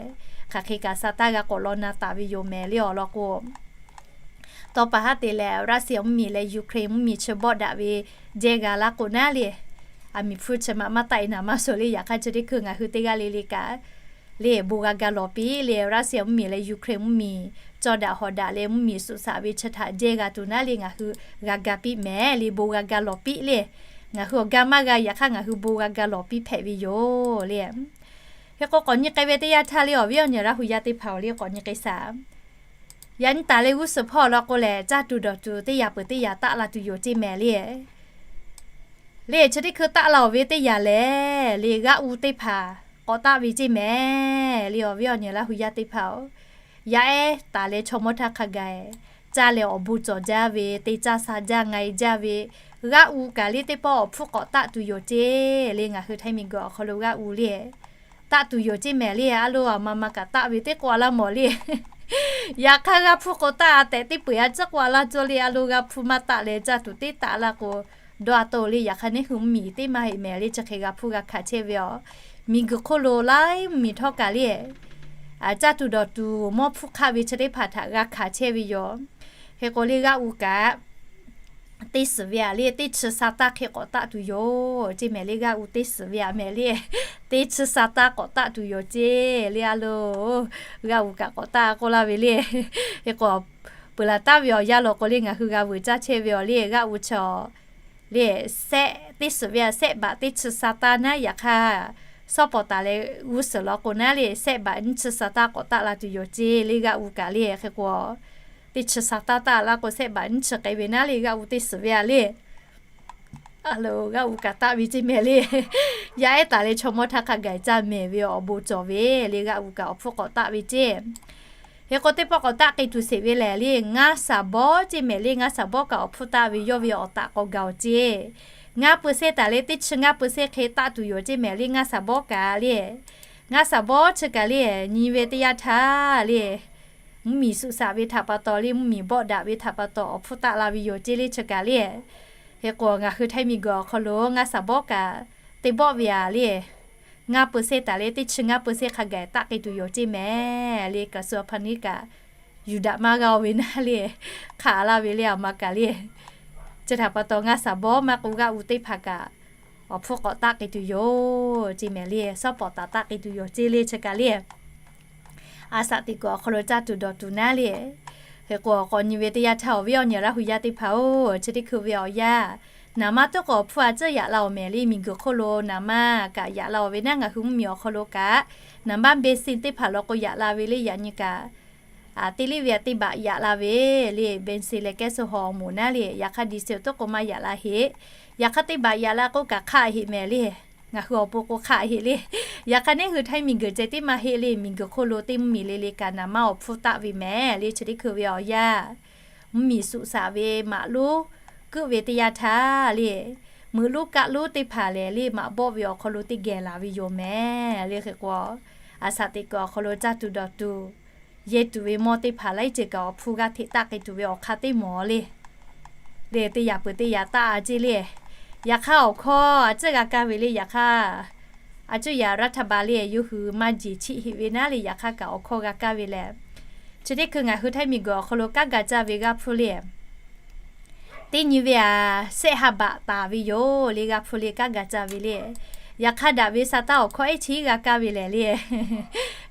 Hk'aˬ hk'e kaꞈ sa taˇ g'a k'awꞈ law na taˍ ve yoˬ mehˍ le awˬ lawn k'o Tawˇ pa haˉ te leh Russia mvuhˇmiˬ leh Ukraine mvuhˇmiˬ chi bawˆ daꞈ ve jehˇ g'a laˇ k'o naˉ le, aˬ miˍ hpfuhˇ chi ma maˇ taˆ e naˍ maˇ suh le. Yaꞈ hk'aˇ chi teˇ hkui ngaˬ hui teˇ g'aˇ le le kaꞈ le bon g'a ga lawˬ piˇ le. Russia mvuhˇmiˬ leh Ukraine mvuhˇmiˬ cawˇ daꞈ hawˍ daꞈ leh mvuhˇmiˬ suhˍ shaꞈ ve chi htaꞈ jehˇ g'a tuˬ naˉ le ngaˬ hui g'a ga piˇ mehˍ le, bon g'a ga lawˬ piˇ le. Ngaˬ hui awˬ ga maˇ g'a, yaꞈ hk'aˇ ngaˬ hui bon g'a ga lawˬ piˇ hpehꞈ ve yoˬ le. Hk'e k'o k'awꞈ nyi k'ai ve teˇ yanˇ htaˇ le awˬ viˉ awˬ nyi Laˇ hu yaˇ teˇ hpaˍ awˬ le k'awꞈ nyi k'ai shaˍ. Yaꞈ nyi taˍ leh g'uˇ suhˍ hpawˇ law k'o lehˬ caˇ tuˬ dawˬ tuˬ teˇ yaꞈ peuˬ teˇ yaꞈ taˆ la tuˬ yoˬ ceˇ mehˍ le. Le chi teˇ hkui taˆ la-oˬ ve teˇ yaꞈ lehˬ le g'aˆ u teˇ hpaˍ k'awꞈ taˆ ve ceˇ mehˍ le awˬ viˉ awˬ nyi Laˇ hu yaˇ teˇ hpaˍ-oˬ. Yaˇ ehˉ taˍ leh chaw mawˇ htaˇ hk'a gaˬ caˇ leh awˬ bon cawˬ jaˇ ve, te caˇ sha jaˇ nga e jaˇ ve, g'aˆ u kaꞈ le teˇ pawˆ awˬ hpfuhˇ k'awꞈ taˆ tuˬ yoˬ ceˇ le. Ngaˬ hui Htaiˇ miˬguiˬ awˬ hk'aw lo g'aˆ u le taˆ tuˬ yoˬ ceˇ mehˍ le. A lo aˬ ma ma kaꞈ taˆ ve teˇ k'o a laˇ mawˬ le. Yaꞈ hk'aˇ g'a hpuˇ k'o taˆ a tehꞈ teˇ peu-eˬ a ciˉ k'o a laˇ cawˇ le. A lo g'a hpuˇ maˇ taˆ leh caˇ tuˬ teˇ taˆ laˇ k'o dawˇ a to le. Yaꞈ hk'aˇ neˇ hui mvuhˇmiˬ teˇ maˇ heˆ mehˍ le. Chi hk'e g'a hpuˇ g'a hkanˍ chehˇ ve yoˬ. Miˬguiˬ hk'oˆ lo laiˉ mvuhˇmiˬ htawˇ kaꞈ le caˇ tuˬ dawˬ tuˬ mawˇ hpfuhˇ hk'aˆ ve chi teˇ hpaˍ htaꞈ g'a hkanˍ chehˇ ve yoˬ. Hk'e k'o le g'aˆ u kaꞈ teˇ suhˍ ve aꞈ le, teˇ chi sa taˇ hk'e k'awꞈ taˆ tuˬ yoˬ ceˇ mehˍ le. G'aˆ u teˇ suhˍ ve aꞈ mehˍ le, teˇ chi sa taˇ k'awꞈ taˆ tuˬ yoˬ ceˇ le. A lo, g'aˆ u kaꞈ k'awꞈ taˆ k'oˆ laˇ ve le. Hk'e k'o, peuˬ laˬ taˍ ve awˬ yanˇ law k'o le ngaˬ hui g'a veuꞈ caˇ chehˇ ve awˬ le g'aˆ u chi le, sehˆ, teˇ suhˍ ve aꞈ sehˆ baꞈ teˇ chi sa taˇ naˉ, yaꞈ hk'aˇ sawˉ pawˍ taˍ leh g'uˇ suhˍ law k'o naˉ le, sehˆ baꞈ nyiˇ chi sa taˇ k'awꞈ taˆ la tuˬ yoˬ ceˇ le. G'aˆ u kaꞈ le hk'e k'o, teˇ chi sa taˇ taˆ laˇ k'o sehˆ baꞈ nyiˇ chi k'ai ve naˉ le, g'aˆ u teˇ suhˍ ve aꞈ le. A lo, g'aˆ u kaꞈ taˆ ve ceˇ mehˍ le. Yaˇ ehˉ taˍ leh chaw mawˇ htaˇ hk'a gaˬ caˇ mehˍ ve awˬ bon cawˬ ve le, g'aˆ u kaꞈ awˬ hpfuhˇ k'awꞈ taˆ ve ceˇ. Hk'e k'o teˇ pawˆ k'awꞈ taˆ k'ai tuˬ sheˍ ve lehˬ le, ngaˇ saˍ bawˇ ceˇ mehˍ le. Ngaˇ saˍ bawˇ kaꞈ awˬ hpfuhˇ taˆ ve yawˇ ve awˬ taꞈ k'awꞈ gaˬ-oˬ ceˇ. Ngaˇ peu sehˇ taˍ leh teˇ chi ngaˇ peu sehˇ hk'e taˆ tuˬ yoˬ ceˇ mehˍ le. Ngaˇ saˍ bawˇ kaꞈ le, ngaˇ saˍ bawˇ chi kaꞈ le, nyi ve teˇ yanˇ htaˇ le, mvuhˇmiˬ suꞈ shaꞈ ve htaꞈ pa taw le, mvuhˇmiˬ bawˆ daꞈ ve htaꞈ pa taw awˬ hpfuhˇ taˆ la ve yoˬ ceˇ le chi kaꞈ le. Hk'e k'o ngaˬ hui Htaiˇ miˬguiˬ awˬ hk'aw lo ngaˇ saˍ bawˇ kaꞈ teˇ bawˆ ve aꞈ le, ngaˇ peu sehˇ taˍ leh teˇ chi ngaˇ peu sehˇ hk'a gaˬ taˆ k'ai tuˬ yoˬ ceˇ mehˍ le. Kaꞈ suh awˬ hpa niˉ kaꞈ yuˬ daꞈ maˇ g'a-o ve naˉ le, hk'aˬ laˇ ve le, aˬ ma kaꞈ le. Chi htaꞈ pa taw ngaˇ saˍ bawˇ maˇ k'oˆ g'aˆ u teˇ hpaˍ kaꞈ awˬ hpfuhˇ k'awꞈ taˆ k'ai tuˬ yoˬ ceˇ mehˍ le. Sawˉ pawˍ taˍ taˆ k'ai tuˬ yoˬ ceˇ le chi kaꞈ le. A shaꞈ teꞈ kuiˬ awˬ hk'aw lo caˇ tuˬ dawˬ tuˬ naˉ le. Hk'e k'o awˬ k'awꞈ nyi ve teˇ yanˇ htaˇ awˬ viˉ awˬ nyi Laˇ hu yaˇ teˇ hpaˍ-oˬ, chi teˇ hkui ve awˬ yanˇ, naˍ manˇ tuˉ k'awꞈ hpfuhˇ a tcuhˉ yaꞈ la-oˬ mehˍ le. Miˬguiˬ hk'oˆ lo naˍ manˇ kaꞈ yaꞈ la-oˬ ve naˉ, ngaˬ hui mvuhˇmiˬ awˬ hk'aw lo kaꞈ naˍ manˇ เบนซิน teˇ hpaˍ law k'o yaꞈ la ve le. Yaꞈ nyi kaꞈ teˇ liˇ ve aꞈ teˇ baꞈ yaꞈ la ve le. เบนซิน leh แก๊สโซฮอล์ awˬ moˍ naˉ le. Yaꞈ hk'aˇ ดีเซล tuˉ k'o maˇ yaꞈ la heˆ. Yaꞈ hk'aˇ teˇ baꞈ yaꞈ la k'oˆ kaꞈ hk'aˆ heˆ mehˍ le. Ngaˬ hui awˬ pon k'o hk'aˆ heˆ le. Yaꞈ hk'aˇ neˉ hui Htaiˇ miˬguiˬ ceh tiˉ maˇ heˆ le. Miˬguiˬ hk'oˆ lo teˇ mvuhˇmiˬ le le kaꞈ naˍ manˇ awˬ hpfuhˇ taˆ ve mehˍ le. Chi teˇ hkui ve awˬ yanˇ, mvuhˇmiˬ suꞈ shaꞈ ve maꞈ lonˉ keuˆ ve teˇ yanˇ htaˇ le, meuꞈ lonˉ kaˆ lonˉ teˇ hpaˍ lehˬ le maꞈ bawˆ ve awˬ hk'aw lo teˇ geh laˬ ve yoˬ mehˍ le. Hk'e k'o a shaꞈ teꞈ kuiˬ awˬ hk'aw lo caˇ tuˬ dawˬ tuˬ, yehˇ tuˬ ve mawˇ teˇ hpaˍ laiˉ ceuˬ kaꞈ awˬ hpfuhˇ g'aˇ hteꞈ taˆ k'ai tuˬ ve awˬ hk'aˇ teˇ mawˬ le. Le teˇ yaꞈ peuˬ teˇ yaꞈ taˆ a ceˇ le. Yaꞈ hk'aˇ awˬ hkawˇ a tcuhˉ g'a kaˇ ve le. Yaꞈ hk'aˇ a cuˇ yaꞈ รัฐบาล le yawˇ hui maˇ jeˬ chiˆ heˆ ve naˉ le. Yaꞈ hk'aˇ kaꞈ awˬ hkawˇ g'a kaˇ ve lehˬ, chi teˇ hkui ngaˬ hui Htaiˇ miˬguiˬ awˬ hk'aw lo kanˉ ga caˇ ve g'aˇ hpfuhˇ le, teˇ nyi ve aꞈ shehˆ ha baꞈ taˍ ve yoˬ le. G'aˇ hpfuhˇ le kanˉ ga caˇ ve le. Yaꞈ hk'aˇ daꞈ ve sa taˇ awˬ hkawˇ ehˉ chi g'a kaˇ ve lehˬ le,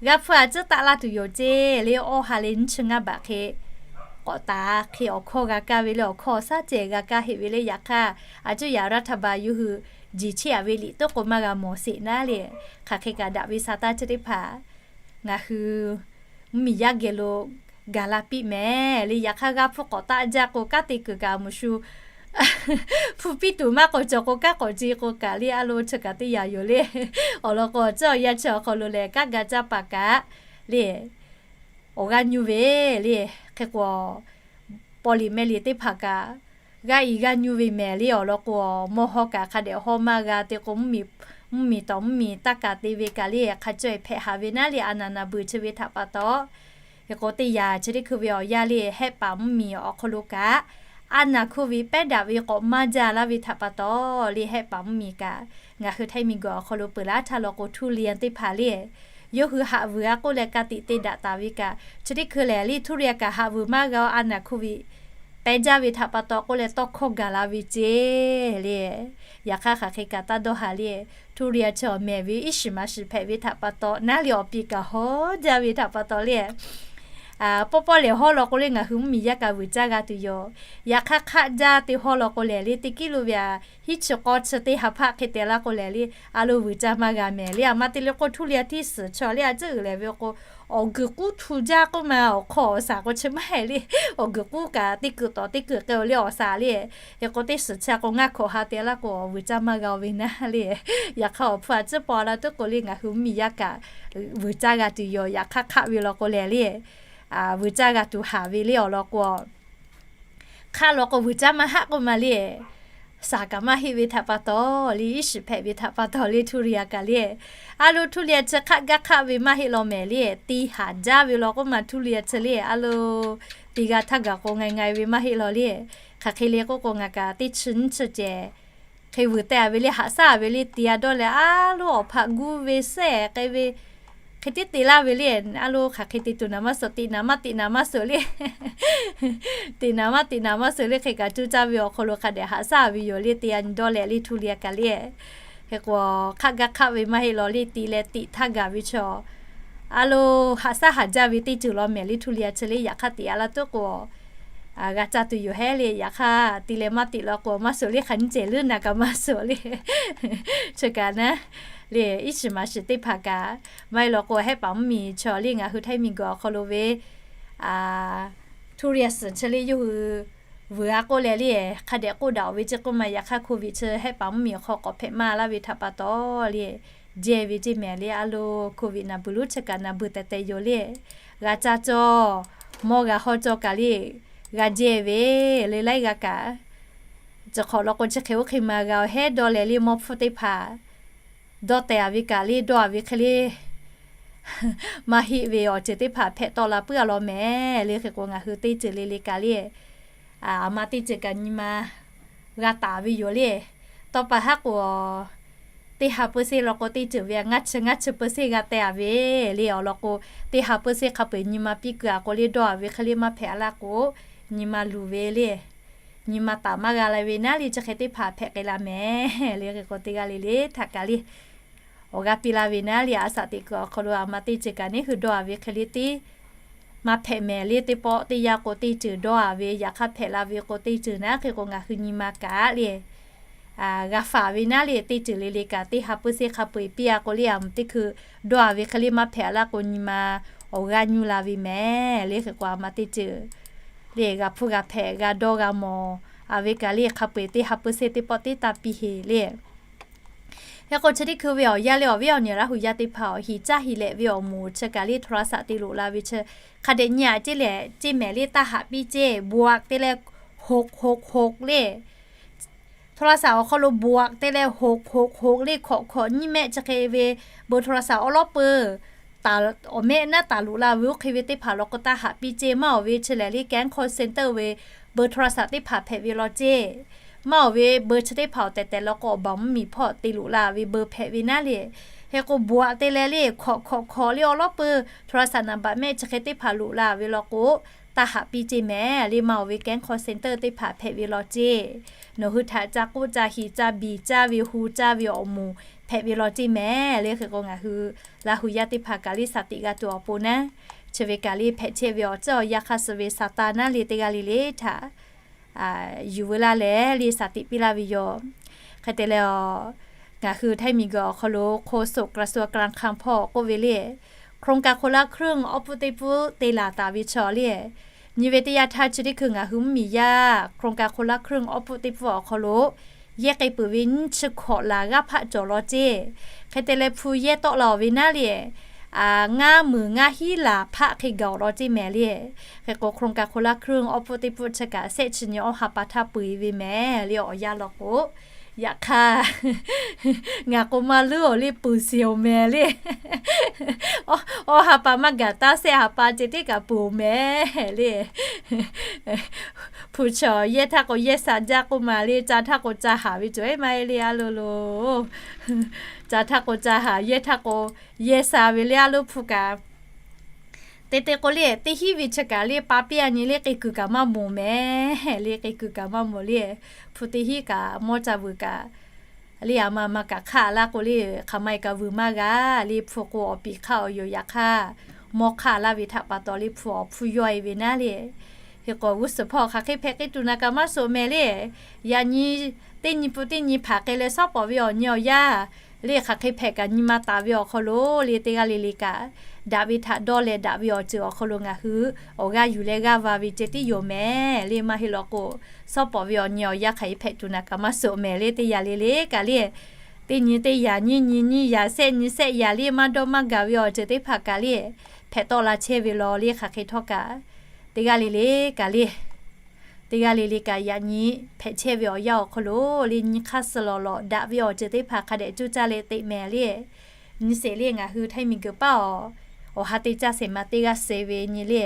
g'aˇ hpfuhˇ a tcuhˉ taˆ laˇ tuˬ yoˬ ceˇ le. Awˇ ha leh nyiˇ chi ngaˇ baꞈ hk'e k'awꞈ taˍ hk'e awˬ hkawˇ g'a kaˇ ve le. Awˬ hkawˇ awˬ shaˉ ceh g'a kaˇ heˆ ve le. Yaꞈ hk'aˇ a cuˇ yaꞈ รัฐบาล yawˇ hui jeˬ chiˆ a ve liꞈ tuˉ k'o maˇ g'a mawˬ sheˍ naˉ le. Hk'aˬ hk'e kaꞈ daꞈ ve sa taˇ chi teˇ hpaˍ ngaˬ hui mvuhˇmiˬ yaˇ geh lo gaˬ la piˇ mehˍ le. Yaꞈ hk'aˇ g'aˇ hpfuhˇ k'awꞈ taˆ jaˇ k'o kanˉ te kuiˬ kaꞈ muˬ shu hpu piˇ tuˬ maˇ k'awꞈ cawˬ k'o kanˉ k'awꞈ ce k'o kaꞈ le a lo chi kaꞈ teˇ yaꞈ yoˬ le. Awˬ lawn k'o tcuhˉ awˬ yanˇ chi awˬ hk'aw lo lehˬ kanˉ ga caˇ paˍ kaꞈ le awˬ g'aˇ nyu ve le. Hk'e k'o paw liꞈ meh liꞈ teˇ hpaˍ kaꞈ g'aˇ i g'aˇ nyu ve mehˍ le. Awˬ lawn k'o mawˇ hawˇ kaꞈ hk'a dehꞈ hawˇ maˇ g'a te k'o, mvuhˇmiˬ tawˍ mvuhˇmiˬ taˇ kaˍ te ve kaꞈ le hk'a caweh hpehꞈ haˍ ve naˉ le. A naˍ naˍ beuˬ chi ve htaꞈ pa taw, hk'e k'o teˇ yaꞈ chi teˇ hkui ve awˬ yanˇ le Hehˆ paˍ mvuhˇmiˬ awˬ hk'aw lo kaꞈ a naˍ hkuˇ ve pehˉ daꞈ ve k'awꞈ maˇ jaˇ laˇ ve htaꞈ pa taw le Hehˆ paˍ mvuhˇmiˬ kaꞈ ngaˬ hui Htaiˇ miˬguiˬ awˬ hk'aw lo peuˬ laˇ htaˇ law k'o ทุเรียน teˇ hpaˍ le yawˇ hui haꞈ vuiˬ a k'oˆ leh ka tiꞈ te daꞈ taˍ ve kaꞈ, chi teˇ hkui lehˬ le ทุเรียน kaꞈ haꞈ vuiˬ maˇ g'a-o. A naˍ hkuˇ ve pehˉ jaˇ ve htaꞈ pa taw k'oˆ leh tawˇ hkawˇ gaˬ la ve ceˇ le. Yaꞈ hk'aˇ hk'aˬ hk'e kaꞈ taˇ dawˇ haˍ le ทุเรียน chi awˬ mehˍ ve iˉ shiˍ maˍ shiˍ hpehꞈ ve htaꞈ pa taw naˉ le awˬ pi kaꞈ hawˉ jaˇ ve htaꞈ pa taw le pawˆ pawˆ lehˬ hawˉ law k'o le ngaˬ hui mvuhˇmiˬ yaˇ kaꞈ vuiˬ caˇ g'a tuˬ yoˬ. Yaꞈ hk'aˇ hk'aˆ jaˇ te hawˉ law k'o lehˬ le teˇ กิโล ve aꞈ hiˉ chi k'awˇ chi teˇ ha hpaˆ hk'e te laˇ k'o lehˬ le a lo vuiˬ caˇ maˇ g'a mehˍ le. A ma te le k'o ทุเรียน tiˉ suhˍ chaw le a ciˉ uiˍ lehˍ ve k'o awˬ guiˬ k'uˉ htu jaˇ k'oˆ ma awˬ hk'aw awˬ shaˍ k'o chi maˇ heˆ le. Awˬ guiˬ k'uˉ kaꞈ teˇ kuiˬ tawˍ teˇ kuiˬ k'ai-o le awˬ shaˍ le. Hk'e k'o teˇ suhˍ chi k'o ngaˇ hkawꞈ ha te laˇ k'o vuiˬ caˇ maˇ g'a-o ve naˉ le. Yaꞈ hk'aˇ awˬ hpfuhˇ a ciˉ paw la tuˉ k'o le ngaˬ hui mvuhˇmiˬ yaˇ kaꞈ vuiˬ caˇ g'a tuˬ yoˬ. Yaꞈ hk'aˇ hk'aˆ ve law k'o lehˬ le vuiˬ caˇ g'a tuˬ haˍ ve le awˬ lawn k'o hk'aˆ law k'o vuiˬ caˇ maˇ haˆ k'oˆ ma le. Shaˍ kaꞈ maˇ heˆ ve htaꞈ pa taw le iˉ shiˍ hpehꞈ ve htaꞈ pa taw le ทุเรียน kaꞈ le a lo ทุเรียน chi hk'aˆ gaˇ hk'aˆ ve maˇ heˆ law mehˍ le. Te haˍ jaˇ ve law k'oˆ ma ทุเรียน chi le a lo te g'a htaˇ gaˬ k'o nga nga ve maˇ heˆ law le. Hk'aˬ hk'e le k'oˆ k'o ngaˬ kaꞈ teˇ chi nyiˇ chi ceh hk'e vuiˬ teh a ve le haꞈ shaˉ ve le te a dawˇ leh a lo awˬ hpaꞈ guˇ ve sehˆ k'ai ve hk'e Hk'e tiˉ te laˇ ve le, a lo hk'aˬ hk'e te tuˬ naˍ maˇ suhˍ, teꞈ naˍ maˇ teꞈ naˍ maˇ suhˍ le. Teꞈ naˍ maˇ teꞈ naˍ maˇ suhˍ le, hk'e kaꞈ cuˇ caˇ ve awˬ hk'aw lo hk'a dehꞈ haꞈ shaˉ ve yoˬ le, teˇ yanˇ nyi dawˇ leh le Htuˇ Liˇ-a kaꞈ le. Hk'e k'o, hk'aˆ gaˇ hk'aˆ ve maˇ heˆ law le, te leh teꞈ htaˇ gaˬ ve chaw, a lo haꞈ shaˉ haꞈ jaˇ ve teˇ ceuˬ law mehˍ le Htuˇ Liˇ-a chi le, yaꞈ hk'aˇ teꞈ a laˇ tuˉ k'o, g'a caˇ tuˬ yoˬ hehˉ le. Yaꞈ hk'aˇ te leh maˇ teꞈ law k'o maˇ suhˍ le, hk'aˬ nyiˇ cehˬ leuˉ naˍ kaꞈ maˇ suhˍ le. Chi kaꞈ naˉ le, iˉ shiˍ maˍ shiˍ teˇ hpaˍ kaꞈ maˇ heˆ law k'o, hehˉ paˍ mvuhˇmiˬ chaw le ngaˬ hui Htaiˇ miˬguiˬ awˬ hk'aw lo ve Htuˇ Liˇ-a suhˍ chi le yawˇ hui vuiˬ a k'oˆ leh le, hk'a dehꞈ k'oˆ daꞈ-oˬ ve ceˇ k'oˆ ma, yaꞈ hk'aˇ Covid chi hehˉ paˍ mvuhˇmiˬ awˬ hk'aw k'awꞈ hpehꞈ maˇ laˇ ve htaꞈ pa taw le, jehˇ ve ceˇ mehˍ le. A lo Covid naˍ beuˬ lonˉ chi kaꞈ naˍ beuˬ tehˬ tehˬ yoˬ le. G'a caˇ cawˇ, mawˇ g'a hawˇ cawˇ kaꞈ le, g'a jehˇ ve le laiˉ g'a kaꞈ, chi hk'awꞈ law k'o chi hk'e oˇ hk'e ma g'a-oˬ hehˉ dawˇ leh le, mawˇ hpfuhˇ teˇ hpaˍ dawˇ tehˬ a ve kaꞈ le, dawˇ a ve hk'e le maˇ heˆ ve awˬ ceuˬ teˇ hpaˍ hpehꞈ tawˆ la puiˉ a law mehˍ le. Hk'e k'o ngaˬ hui teˇ ceuˬ le le kaꞈ le, a ma teˇ ceuˬ kaꞈ nyi ma g'a taˍ ve yoˬ le. Tawˇ pa haˉ k'o, teˇ ha peuˇ seˇ law k'o teˇ ceuˬ ve ngaˇ chi ngaˇ chi peuˇ seˇ g'a teh a ve le. Awˬ lawn k'o, teˇ ha peuˇ seˇ hk'a peu-eˬ nyi ma piˇ keu a k'o le, dawˇ a ve hk'e le maˇ hpehꞈ a laˇ k'o, nyi ma luˬ ve le, nyi ma taˍ maˇ g'a la ve naˉ le, chi hk'e teˇ hpaˍ hpehꞈ k'ai la mehˍ le. Hk'e k'o teˇ g'aˇ le le htaꞈ kaꞈ le awˬ g'aˇ piˇ laˇ ve naˉ le, a shaꞈ teꞈ kuiˬ awˬ hk'aw lo a ma teˇ ceuˬ kaꞈ neˉ hui dawˇ a ve hk'e le teˇ maˇ hpehꞈ mehˍ le. Teˇ pawˆ teˇ yanˇ k'o teˇ ceuˬ dawˇ a ve, yaꞈ hk'aˇ hpehꞈ la ve k'o teˇ ceuˬ naˉ. Hk'e k'o ngaˬ hui nyi ma kaꞈ le g'a faˍ ve naˉ le, teˇ ceuˬ le le kaꞈ teˇ ha peuˇ seˇ hk'a peu-eˬ piˇ a k'o le, a mvuhˬ teˇ hkui dawˇ a ve hk'e le maˇ hpehꞈ a laˇ k'o nyi ma awˬ g'aˇ nyuˇ la ve mehˍ le. Hk'e k'o a ma teˇ ceuˬ le g'a hpuˇ g'a hpehꞈ g'a dawˇ g'a mawˬ a ve kaꞈ le, hk'a peu-eˬ teˇ ha peuˇ seˇ teˇ pawˆ teˇ taˇ piˇ heˍ le. Hk'e k'o chi teˇ hkui ve awˬ yanˇ le awˬ viˉ awˬ nyi Laˇ hu yaˇ teˇ hpaˍ awˬ hiˍ caˇ hiˍ lehꞈ ve awˬ moˍ chi kaꞈ le โทรศัพท์ te loꞈ la ve chi hk'a dehꞈ nyi a ceˇ leh ceˇ mehˍ le, taˇ haꞈ piˇ ceˇ บวก te leh หก หก หก le โทรศัพท์ awˬ hk'aw lo บวก te leh หก หก หก le hkawꞈ hkawꞈ nyiˇ mehˆ chi hk'e ve เบอร์โทรศัพท์ awˉ lawˉ peuˬ awˬ mehˆ naˉ taˍ loꞈ la ve oˇ hk'e ve teˇ hpaˍ law k'o taˇ haꞈ piˇ ceˇ. Maˇ awˬ ve chi lehˬ le แก๊ง call center ve เบอร์โทรศัพท์ teˇ hpaˍ hpehꞈ ve law ceˇ. Maˇ awˬ ve เบอร์ chi teˇ hpaˍ awˬ tehˬ tehˬ law k'o awˬ baˬ mvuhˇmiˬ hpawˇ te loꞈ la ve เบอร์ hpehꞈ ve naˉ le. Hk'e k'o บวก te leh le hkawꞈ hkawꞈ hkawꞈ le awˉ lawˉ peuˬ โทรศัพท์ naˍ baꞈ mehˆ chi hk'e teˇ hpaˍ loꞈ la ve law k'o taˇ haꞈ piˇ ceˇ mehˍ le. Maˇ awˬ ve แก๊ง call center teˇ hpaˍ hpehꞈ ve law ceˇ. Nawˬ hui htaꞈ ca k'oˆ ca hiˍ ca biˬ caˇ ve hu caˇ ve awˬ moˍ hpehꞈ ve law ceˇ mehˍ le. Hk'e k'o ngaˬ hui Laˇ hu yaˇ teˇ hpaˍ kaꞈ le shaˍ tiꞈ g'a tuˬ awˬ pon naˉ, chi ve kaꞈ le hpehꞈ chehˇ ve awˬ tcuhˉ awˬ yanˇ hk'aˇ suh ve Saˍtanˍ naˉ le teˇ g'aˇ le le htaꞈ yuˬ veu laˇ leh le shaˍ tiꞈ piˇ laˇ ve yoˬ. Hk'e te leh, ngaˬ hui Htaiˇ miˬguiˬ awˬ hk'aw lo โฆษกกระทรวงการคลัง hpawˇ k'oˆ ve le, โครงการคนละครึ่ง awˉ pfuhˇ teˇ pfuhˇ te laˬ taˍ ve chaw le, nyi ve teˇ yanˇ htaˇ chi teˇ hkui ngaˬ hui mvuhˇmiˬ yaˇ โครงการคนละครึ่ง awˉ pfuhˇ teˇ pfuhˇ awˬ hk'aw lo yehˇ k'ai peuˬ ve nyiˇ chi hkawꞈ laˬ g'aˇ hpaˆ cawˬ law ceˇ. Hk'e te leh hpu yehˇ tawˆ la-oˬ ve naˉ le, ngaˇ meunˍ ngaˇ hiˉ laˬ hpaˆ hk'e gaˬ-oˬ law ceˇ mehˍ le. Hk'e k'o โครงการคนละครึ่ง awˉ pfuhˇ teˇ pfuhˇ chi kaꞈ shehˆ chi nyi awˬ ha pa htaˇ peu-eˬ ve mehˍ le awˬ yanˇ law k'o, yaꞈ hk'aˇ ngaˬ k'o maˇ leuˉ-oˬ le peuˬ shiˍ-oˬ mehˍ le. Awˬ ha pa maˇ gaˬ taˇ shehˆ ha pa ceh tiˉ kaꞈ peuˬ-oˬ mehˍ le. Hpu chaw yehˇ htaˇ k'o yehˇ sha jaˇ k'oˆ ma le, ca htaˇ k'o ca haˍ ve cawˬ-e maˇ heˆ le a lo lo. Ca htaˇ k'o ca haˍ, yehˇ htaˇ k'o yehˇ sha ve le a lo hpu kaꞈ. Te te k'o le teˇ hinˉ ve chi kaꞈ le pa piˇ a nyi le k'ai kuiˬ kaꞈ maˇ mawˬ mehˍ le, k'ai kuiˬ kaꞈ maˇ mawˬ le. Hpu teˇ hinˉ kaꞈ mawˇ ca vuiˬ kaꞈ le a ma ma kaꞈ hk'aˆ laˇ k'o le, hk'aˬ ma e kaꞈ vuiˬ maˇ g'a le. Hpu k'o awˬ piˍ hk'aˆ awˬ yoˬ. Yaꞈ hk'aˇ mawˇ hk'aˆ laˇ ve htaꞈ pa taw le hpu awˬ hpfuhˇ yawˇ e ve naˉ le. Hk'e k'o g'uˇ suhˍ hpawˇ hk'aˬ hk'e hpehꞈ k'ai tuˬ naˍ kaꞈ maˇ suhˍ mehˍ le. Yaꞈ nyi teˇ nyi pun teˇ nyi hpaˍ k'ai leh shawˉ pawˍ ve awˬ nyi awˬ yanˇ le hk'aˬ hk'e hpehꞈ kaꞈ nyi ma taˍ ve awˬ hk'aw lo le teˇ g'aˇ le le kaꞈ daꞈ ve htaꞈ dawˇ leh daꞈ ve awˬ ceuˬ awˬ hk'aw lo ngaˬ hui awˬ g'aˇ yuˬ leh g'aˇ va ve ceh tiˉ yoˬ mehˍ le. Maˇ heˆ law k'o, shawˉ pawˍ ve awˬ nyi awˬ yanˇ hk'aˬ hk'e hpehꞈ tuˬ naˍ kaꞈ maˇ suhˍ mehˍ le teˇ yanˇ le le kaꞈ le. Teˇ nyi teˇ yanˇ nyiˇ nyi nyiˇ yanˇ shehˆ nyi shehˆ yanˇ le maˇ dawˇ maˇ gaˬ ve awˬ ceuˬ teˇ hpaˍ kaꞈ le hpehꞈ tawˆ la chehˇ ve law le hk'aˬ hk'e htawˇ kaꞈ teˇ g'aˇ le le kaꞈ le teˇ g'aˇ le le kaꞈ yaꞈ nyi hpehꞈ chehˇ ve awˬ yanˇ awˬ hk'aw lo le nyi hk'aˇ suh lawˬ lawˬ daꞈ ve awˬ ceuˬ teˇ hpaˍ hk'a dehꞈ cuˇ caˇ leh teꞈ mehˍ le. Nyi sheˍ le ngaˬ hui Htaiˇ miˬguiˬ paˇ awˬ, awˬ ha te caˇ sheˍ ma teˇ g'aˇ suh ve nyi le.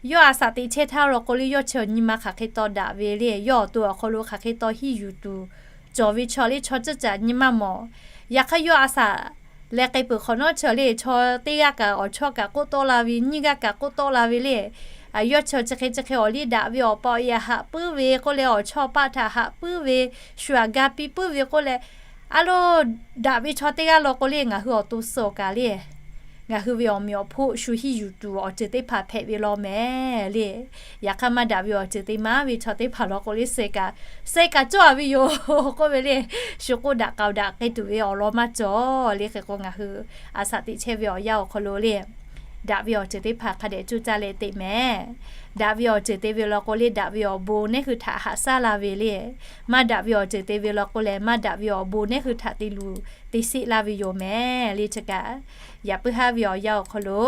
Yawˇ a shaꞈ teꞈ chehˇ htaˇ law k'o le yawˇ chi awˬ nyi ma hk'aˬ hk'e taw daꞈ ve le, yawˇ awˬ to awˬ hk'aw lo hk'aˬ hk'e taw hiˇ yuˬ tuˬ cawˬ ve chaw le chaw ceuˬ caꞈ nyi maˇ mawˬ. Yaꞈ hk'aˇ yawˇ a shaꞈ Leh k'ai peuˬ hk'awꞈ nawˉ chi le, chaw teˇ g'aˇ kaꞈ awˬ chawˇ kaꞈ k'oˆ tawˆ la ve, nyiˇ g'aˇ kaꞈ k'oˆ tawˆ la ve le. Yawˇ chi chi hk'e chi hk'e awˬ liˇ daꞈ ve awˬ pa awˬ e haꞈ puiˉ ve k'oˆ leh, awˬ chawˇ paˆ htaꞈ haꞈ puiˉ ve, shu aꞈ ga piˇ puiˉ ve k'oˆ leh, a lo, daꞈ ve chaw teˇ g'aˇ law k'o le, ngaˬ hui awˬ to suh awˬ kaꞈ le, ngaˬ hui ve awˬ meꞈ awˬ hpoˆ shu hiˉ yuˬ tuˬ awˬ ceuˬ teˇ hpaˍ hpehꞈ ve law mehˍ le. Yaꞈ hk'aˇ maˇ daꞈ ve awˬ ceuˬ te maˇ ve chaw teˇ hpaˍ law k'o le, suh kaꞈ, suh kaꞈ cawˇ a ve yoˬ k'oˆ ve le. Shu k'oˆ daꞈ k'aoˍ daꞈ k'ai tuˬ ve awˬ lawn maˇ cawˬ le. Hk'e k'o ngaˬ hui a shaꞈ teꞈ chehˇ ve awˬ yanˇ awˬ hk'aw lo le, daꞈ ve awˬ ceuˬ teˇ hpaˍ hk'a dehꞈ coˇ caˇ leh teꞈ mehˍ. Daꞈ ve awˬ ceuˬ te ve law k'o le, daꞈ ve awˬ bon nehˉ hui htaꞈ haꞈ shaˉ la ve le. Maˇ daꞈ ve awˬ ceuˬ te ve law k'o lehˬ, maˇ daꞈ ve awˬ bon nehˉ hui htaꞈ te luˬ te sheˆ laˇ ve yoˬ mehˍ le. Chi kaꞈ, yaꞈ puiˉ haˉ ve awˬ yanˇ awˬ hk'aw lo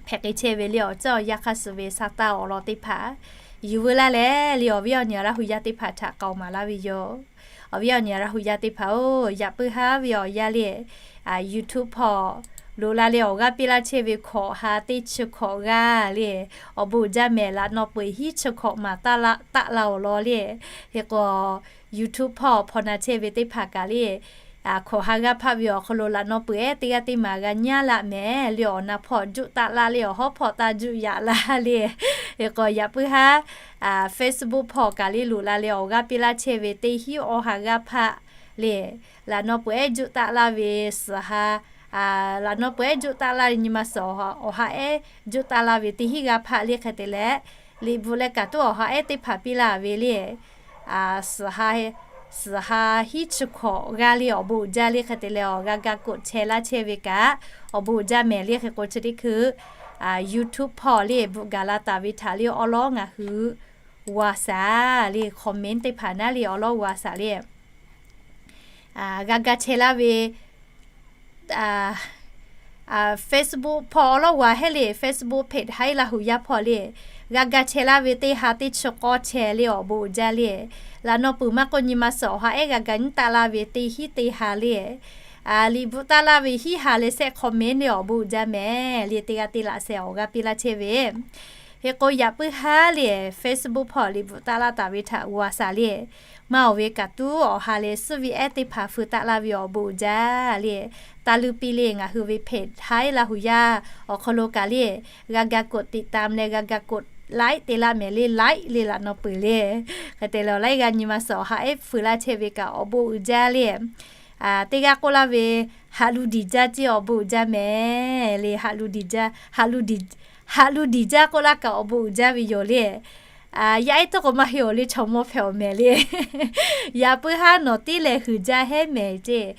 hpehꞈ k'ai chehˇ ve le, awˬ ceuˬ awˬ yanˇ hk'aˇ suh ve sa taˇ awˬ lawn teˇ hpaˍ yuˬ veu laˇ leh le, awˬ viˉ awˬ nyi Laˇ hu yaˇ teˇ hpaˍ htaꞈ k'aoˍ maˍ laˇ ve yoˬ. Awˬ viˉ awˬ nyi Laˇ hu yaˇ teˇ hpaˍ-oˬ, yaꞈ puiˉ haˉ ve awˬ yanˇ le, YouTube hpawˇ loꞈ la leh awˬ g'aˇ piˇ laˇ chehˇ ve hkawꞈ ha teˇ chi hkawꞈ g'aˇ le, awˬ bon uiˍ jaˇ mehˍ. Laꞈ naw peuˬ hiˉ chi hkawꞈ maˍ taˆ la taˆ la awˬ lawn le. Hk'e k'o, YouTube hpawˇ hpaw na chehˇ ve teˇ hpaˍ kaꞈ le, hkawꞈ ha g'aˇ hpaˆ ve awˬ hk'aw lo laꞈ naw peuˬ ehˉ teˇ g'aˇ teˇ maˍ g'a nyi laˆ mehˍ le. Awˬ na hpawˇ juˆ taˆ laˇ le, awˬ hawˉ hpawˇ taˇ juˆ yaꞈ laˇ le. Hk'e k'o, yaꞈ puiˉ haˉ Facebook hpawˇ kaꞈ le loꞈ la leh awˬ g'aˇ piˇ laˇ chehˇ ve teˇ hiˉ awˬ ha g'aˇ hpaˆ le, laꞈ naw peuˬ ehˉ juˆ taˆ laˇ ve suhˍ ha, laꞈ naw peuˬ ehˉ juˆ taˆ laˇ ve nyi ma suhˍ awˬ ha ehˉ juˆ taˆ laˇ ve teˇ hiˉ g'aˇ hpaˆ le. Hk'e te leh, liꞈ bvuhꞈ leh kaꞈ tuˉ awˬ ha ehˉ teˇ hpaˍ piˇ laˇ ve le, suhˍ ha hiˉ chi hkawꞈ g'aˇ le, awˬ bon uiˍ jaˇ le. Hk'e te leh, awˬ g'a ga koꞈ chehˇ laˇ chehˇ ve kaꞈ awˬ bon uiˍ jaˇ mehˍ le. Hk'e k'o, chi teˇ hkui YouTube hpawˇ le bvuhꞈ gaˬ la taˍ ve htaꞈ le awˉ lawˉ ngaˬ hui g'a shaˍ le, comment teˇ hpaˍ naˉ le awˉ lawˉ g'a shaˍ le. G'a ga chehˇ laˇ ve Facebook hpawˇ awˉ lawˉ g'a hehˉ le, Facebook page Haiˉ Laˇ hu yaˇ hpawˇ le, g'a ga chehˇ laˇ ve teˇ ha teˇ chi k'awˇ chehˇ le, awˬ bon uiˍ jaˇ le. Laꞈ naw peuˬ maˇ k'oˆ nyi ma suhˍ awˬ ha ehˉ g'a ga nyiˉ taˆ laˇ ve teˇ hiˉ teˇ ha le, liꞈ bvuhꞈ taˆ laˇ ve hiˉ ha leh sehˆ comment le, awˬ bon uiˍ jaˇ mehˍ le. Teˇ g'aˇ teˇ laꞈ sheh awˬ g'aˇ piˇ laˇ chehˇ ve Hk'e k'o, yaꞈ puiˉ haˉ le, Facebook hpawˇ liꞈ bvuhꞈ taˆ laˇ taˍ ve htaꞈ g'a shaˍ le. Maˇ awˬ ve kaꞈ tuˉ awˬ ha leh suhˉ ve ehˉ teˇ hpaˍ feu taˆ laˇ ve awˬ bon uiˍ jaˇ le. Taˇ luˇ piˇ le, ngaˬ hui ve page Haiˉ Laˇ hu yaˇ awˬ hk'aw lo kaꞈ le, g'a ga กดติดตาม leh g'a ga กดไลค์ te laˇ mehˍ le, like le laꞈ naw peuˬ le. Hk'e te leh awˬ laiˉ g'aˇ nyi ma suhˍ awˬ ha ehˉ feu laˇ chehˇ ve kaꞈ awˬ bon uiˍ jaˇ le. Teˇ g'aˇ k'oˆ laˇ ve, haꞈ lu diˬ jaˇ ceˇ, awˬ bon uiˍ jaˇ mehˍ le. Haꞈ lu diˬ jaˇ, haꞈ lu diˬ, haꞈ lu diˬ jaˇ k'oˆ laˇ kaꞈ awˬ bon uiˍ jaˇ ve yoˬ le. Yaˇ ehˉ tawˇ k'o maˇ heˆ awˬ le, chaw mawˇ hpehꞈ awˬ mehˍ le. Yaꞈ puiˉ haˉ nawˬ tiˉ leh huiˍ jaˇ hehˉ mehˍ ceˇ.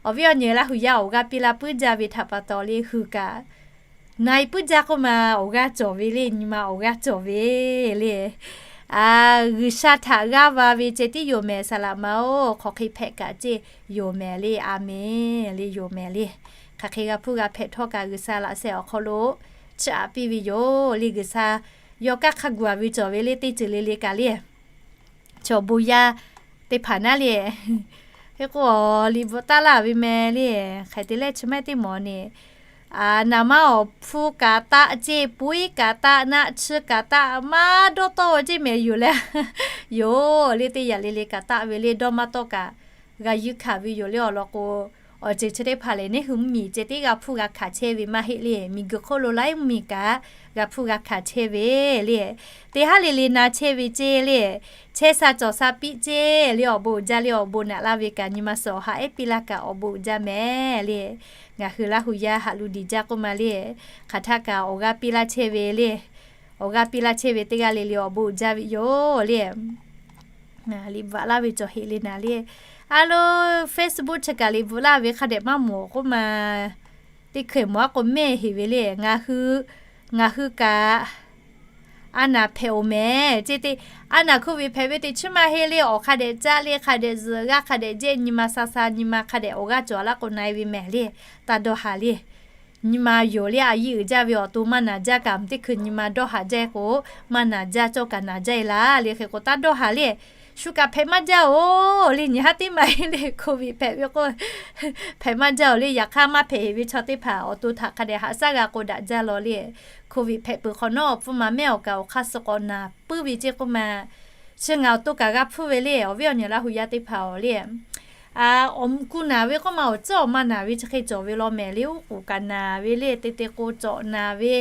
Awˬ viˉ awˬ nyi Laˇ hu yaˇ awˬ g'aˇ piˇ laˇ puiˉ jaˇ ve htaꞈ pa taw le, hui kaꞈ na-e puiˉ jaˇ k'oˆ ma awˬ g'aˇ cawˬ ve le, nyi ma awˬ g'aˇ cawˬ ve le. G'uiˬsha htaꞈ g'aˇ va ve ceh tiˉ yoˬ mehˍ, saˍ laꞈ ma-oˬ, hk'aˬ hk'e hpehꞈ kaꞈ ceˇ yoˬ mehˍ le. A menˬ le, yoˬ mehˍ le. Hk'aˬ hk'e g'a hpuˇ g'a hpehꞈ htawˇ kaꞈ G'uiˬsha laꞈ sheh awˬ hk'aw lo chiˇ aꞈ piˇ ve yoˬ le. G'uiˬsha yawˇ kaˇ hk'a gu-a ve cawˬ ve le, teˇ ceuˬ le le kaꞈ le. Chaw bon yaˇ teˇ hpaˍ naˉ le, hk'e k'o, liꞈ bvuhꞈ taˆ laˇ ve mehˍ le. Hk'aˬ te leh chi maˇ teˇ mawˬ ne, naˍ manˇ awˬ hpfuhˇ kaꞈ taˆ ceˇ, puiˉ kaꞈ taˆ, naˆ tsuhˇ kaꞈ taˆ, maˇ dawˇ tawˆ ceˇ mehˍ yoˬ le. Yoˬ le, teˇ yaꞈ le le kaꞈ taˆ ve le, dawˇ maˇ tawˆ kaꞈ g'a yuˇ hkanˍ ve yoˬ le. Awˬ lawn k'o, awˬ ceuˬ chi teˇ hpaˍ lehˬ neˇ hui mvuhˇmiˬ ceh tiˉ g'a hpuˇ g'a hkanˍ chehˇ ve maˇ heˆ le. Miˬguiˬ hk'oˆ lo laiˉ mvuhˇmiˬ kaꞈ g'a hpuˇ g'a hkanˍ chehˇ ve le. Teˇ haˉ le le na chehˇ ve ceˇ le. Chehˇ sha cawˬ sha piˇ ceˇ le. Awˬ bon uiˍ jaˇ le. Awˬ bon naꞈ laˇ ve kaꞈ nyi ma suhˍ awˬ ha ehˉ piˇ laˇ kaꞈ awˬ bon uiˍ jaˇ mehˍ le. Ngaˬ hui Laˇ hu yaˇ haꞈ lu diˬ jaˇ k'oˆ ma le. Hk'aˬ htaˇ kaꞈ awˬ g'aˇ piˇ laˇ chehˇ ve le. Awˬ g'aˇ piˇ laˇ chehˇ ve teˇ g'aˇ le le awˬ bon uiˍ jaˇ ve yoˬ le. Liꞈ bvuhꞈ laˇ ve cawˬ heˆ le naˍ le. A lo, Facebook chi kaꞈ liꞈ bvuhꞈ laˇ ve hk'a dehꞈ maˇ mawˬ k'oˆ ma, teˇ hkeh mawˬ a k'o mehˆ heˆ ve le. Ngaˬ hui, ngaˬ hui kaꞈ a naˍ hpehꞈ-oˬ mehˍ ceˇ te. A naˍ โควิด hpehꞈ ve teˇ chi maˇ heˆ le. Awˬ hk'a dehꞈ caˆ le, hk'a dehꞈ zuhꞈ g'aˇ hk'a dehꞈ jehˇ, nyi ma sha sha nyi ma hk'a dehꞈ awˬ g'aˇ cawˬ laˇ k'o na-e ve mehˍ le. Taˇ dawˇ haˍ le. Nyi ma yoˬ le. A yiˇ uiˍ jaˇ ve awˬ to maˇ naˍ jaˇ kaꞈ, teˇ hkeh nyi ma dawˇ haˍ jaˇ k'o, maˇ naˍ jaˇ cawˇ kaꞈ naˍ jaˇ-e laˇ le. Hk'e k'o taˇ dawˇ haˍ le. Shu kaꞈ hpehꞈ maˇ jaˇ-oˬ le. Nyi haˉ teˇ maˇ heˆ le, โควิด hpehꞈ ve k'o, hpehꞈ maˇ jaˇ-oˬ le. Yaꞈ hk'aˇ maˇ hpehꞈ heˆ ve chaw teˇ hpaˍ awˬ to htaꞈ hk'a dehꞈ haꞈ shaˉ g'a k'o daꞈ jaˇ law le. โควิด hpehꞈ peuˬ hk'awꞈ nawˉ awˬ hpfuhˇ ma mehˆ awˬ kaꞈ awˬ hk'aˇ suh k'awꞈ naˍ puiˉ ve ceˇ k'oˆ ma. Chi ngaˬ awˬ to kaꞈ g'a hpuˇ ve le, awˬ viˉ awˬ nyi Laˇ hu yaˇ teˇ hpaˍ-oˬ le. Awˬ mvuh ku naˍ ve k'oˆ ma awˬ tcuhˉ awˬ ma naˍ ve chi hk'e cawˬ ve law mehˍ le. Oˉ k'oˍ kaꞈ naˍ ve le, te te k'o cawꞈ naˍ ve,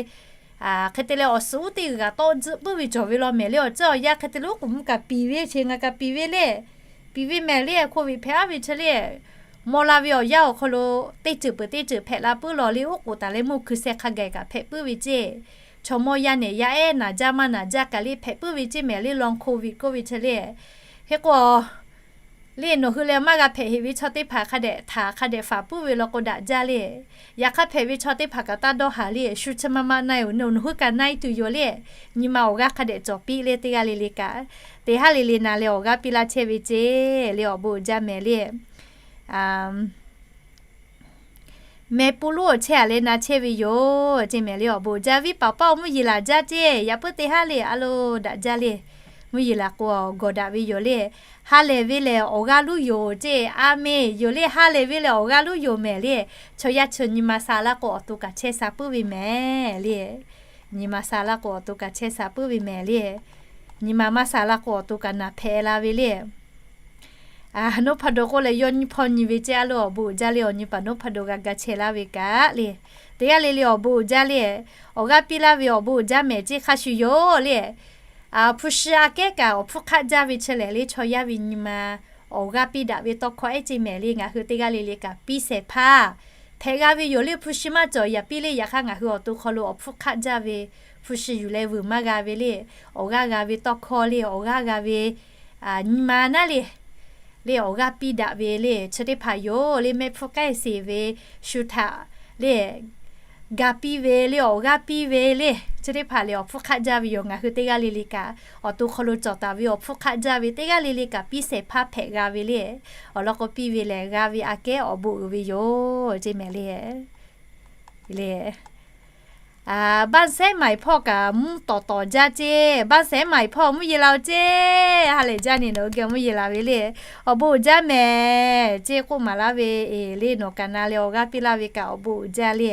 hk'e te leh awˬ suhˍ uˉ teˇ g'aˇ tawˆ tzuhˆ puiˉ ve cawˬ ve law mehˍ le. Awˬ tcuhˉ awˬ yanˇ hk'e te leh oˉ k'oˍ mvuh kaꞈ piˍ ve, chi ngaˬ kaꞈ piˍ ve le. Piˍ ve mehˍ le, COVID hpehꞈ aˉ ve chi le. Maw la ve awˬ yanˇ awˬ hk'aw lo teˇ ceuˬ peuˬ teˇ ceuˬ hpehꞈ la puiˉ law le. Oˉ k'oˍ taˍ leh mawˇ hkui sheh hk'a gaˬ kaꞈ hpehꞈ puiˉ ve ceˇ. Chaw mawˇ yaˇ nehˬ yaˇ ehˉ naˍ jaˇ maˇ naˍ jaˇ kaꞈ le hpehꞈ puiˉ ve ceˇ mehˍ le, long COVID k'oˆ ve chi le. Hk'e k'o le, nawˬ hui leh maˇ g'a hpehꞈ heꞈ ve chaw teˇ hpaˍ hk'a dehꞈ htaˍ hk'a dehꞈ faˍ puiˉ ve law k'o daꞈ jaˇ le. Yaꞈ hk'aˇ hpehꞈ ve chaw teˇ hpaˍ kaꞈ taˇ dawˇ haˍ le. Shu chi ma ma na-e oˬ, nawˬ hui kaꞈ na-e tuˬ yoˬ le. Nyi ma awˬ g'aˇ hk'a dehꞈ cawˬ piˇ le. Teˇ g'aˇ le le kaꞈ, teˇ haˉ le le na leh awˬ g'aˇ piˇ laˇ chehˇ ve ceˇ le. Awˬ bon uiˍ jaˇ mehˍ le. Meh puˇ lonˉ awˬ chehˇ a leh na chehˇ ve yoˬ ceˇ mehˍ le. Awˬ bon uiˍ jaˇ, viˉ paˍ paˇ awˬ mvuhˇ yeˬ laˬ jaˇ ceˇ. Yaꞈ puiˉ teˇ haˉ le a lo daꞈ jaˇ le. Mvuhˇ yeˬ laˬ k'o gawˬ daꞈ ve yoˬ le. Ha lehˬ ve lehˬ awˬ g'aˇ lonˉ yoˬ ceˇ. A menˬ yoˬ le. Ha lehˬ ve lehˬ awˬ g'aˇ lonˉ yoˬ mehˍ le. Chaw yaˇ chi nyi ma sha laˇ k'o awˬ to kaꞈ chehˇ sha puiˉ ve mehˍ le. Nyi ma sha laˇ k'o awˬ to kaꞈ chehˇ sha puiˉ ve mehˍ le. Nyi ma maˇ sha laˇ k'o awˬ to kaꞈ naˬ hpehꞈ la ve le. Noˉ hpaˇ daw k'oˆ leh yawˇ nyiˇ hpawˇ nyi ve ceˇ a lo. Awˬ bon uiˍ jaˇ le. Awˬ nyi paˍ noˉ hpaˇ daw g'a ga chehˇ laˇ ve kaꞈ le. Teˇ g'aˇ le le awˬ bon uiˍ jaˇ le. Awˬ g'aˇ piˇ laˇ ve awˬ bon uiˍ jaˇ mehˍ ceˇ hk'a shuˍ yoˬ le. Hpu shi aꞈ kehˉ kaꞈ awˬ hpfuhˇ hk'aˆ jaˇ ve chi lehˬ le, chaw yaˇ ve nyi ma awˬ g'aˇ piˇ daꞈ ve tawˇ hkawˇ ehˉ ceˇ mehˍ le. Ngaˬ hui teˇ g'aˇ le le kaꞈ piˇ shehˍ hpaˇ hpehꞈ g'a ve yoˬ le. Hpu shi maˇ cawˬ yaꞈ piˇ le. Yaꞈ hk'aˇ ngaˬ hui awˬ to hk'aw lo awˬ hpfuhˇ hk'aˆ jaˇ ve hpu shi yuˬ leh vuiˬ maˇ g'a ve le. Awˬ g'aˇ g'a ve tawˇ hkawˇ le, awˬ g'aˇ g'a ve nyi ma naˉ le, le awˬ g'aˇ piˇ daꞈ ve le. Chi teˇ hpaˍ yoˬ le, mehˆ hpfuhˇ k'ehˆ sheˍ ve shu htaꞈ le ga piˇ ve le, awˬ g'aˇ piˇ ve le. Chi teˇ hpaˍ lehˬ awˬ hpfuhˇ hk'aˆ jaˇ ve yoˬ. Ngaˬ hui teˇ g'aˇ le le kaꞈ awˬ to hk'aw lo cawˬ taˍ ve awˬ hpfuhˇ hk'aˆ jaˇ ve teˇ g'aˇ le le kaꞈ piˇ shehˍ hpaˇ hpehꞈ g'a ve le. Awˬ lawn k'o piˇ ve lehˬ g'a ve aꞈ kehˉ awˬ bon uiˍ ve yoˬ ceˇ mehˍ le. Le, baˆ shehˉ maiˍ hpawˇ kaꞈ mvuhˇ tawˍ tawˍ jaˇ ceˇ. Baˆ shehˉ maiˍ hpawˇ mvuhˇ yeˬ la-o ceˇ. Ha lehˬ jaˇ ni nawˬ hui geh mvuhˇ yeˬ la ve le. Awˬ bon uiˍ jaˇ mehˍ ceˇ k'oˆ maˍ laˇ ve, e le nawˬ kaꞈ na leh awˬ g'aˇ piˇ laˇ ve kaꞈ awˬ bon uiˍ jaˇ le.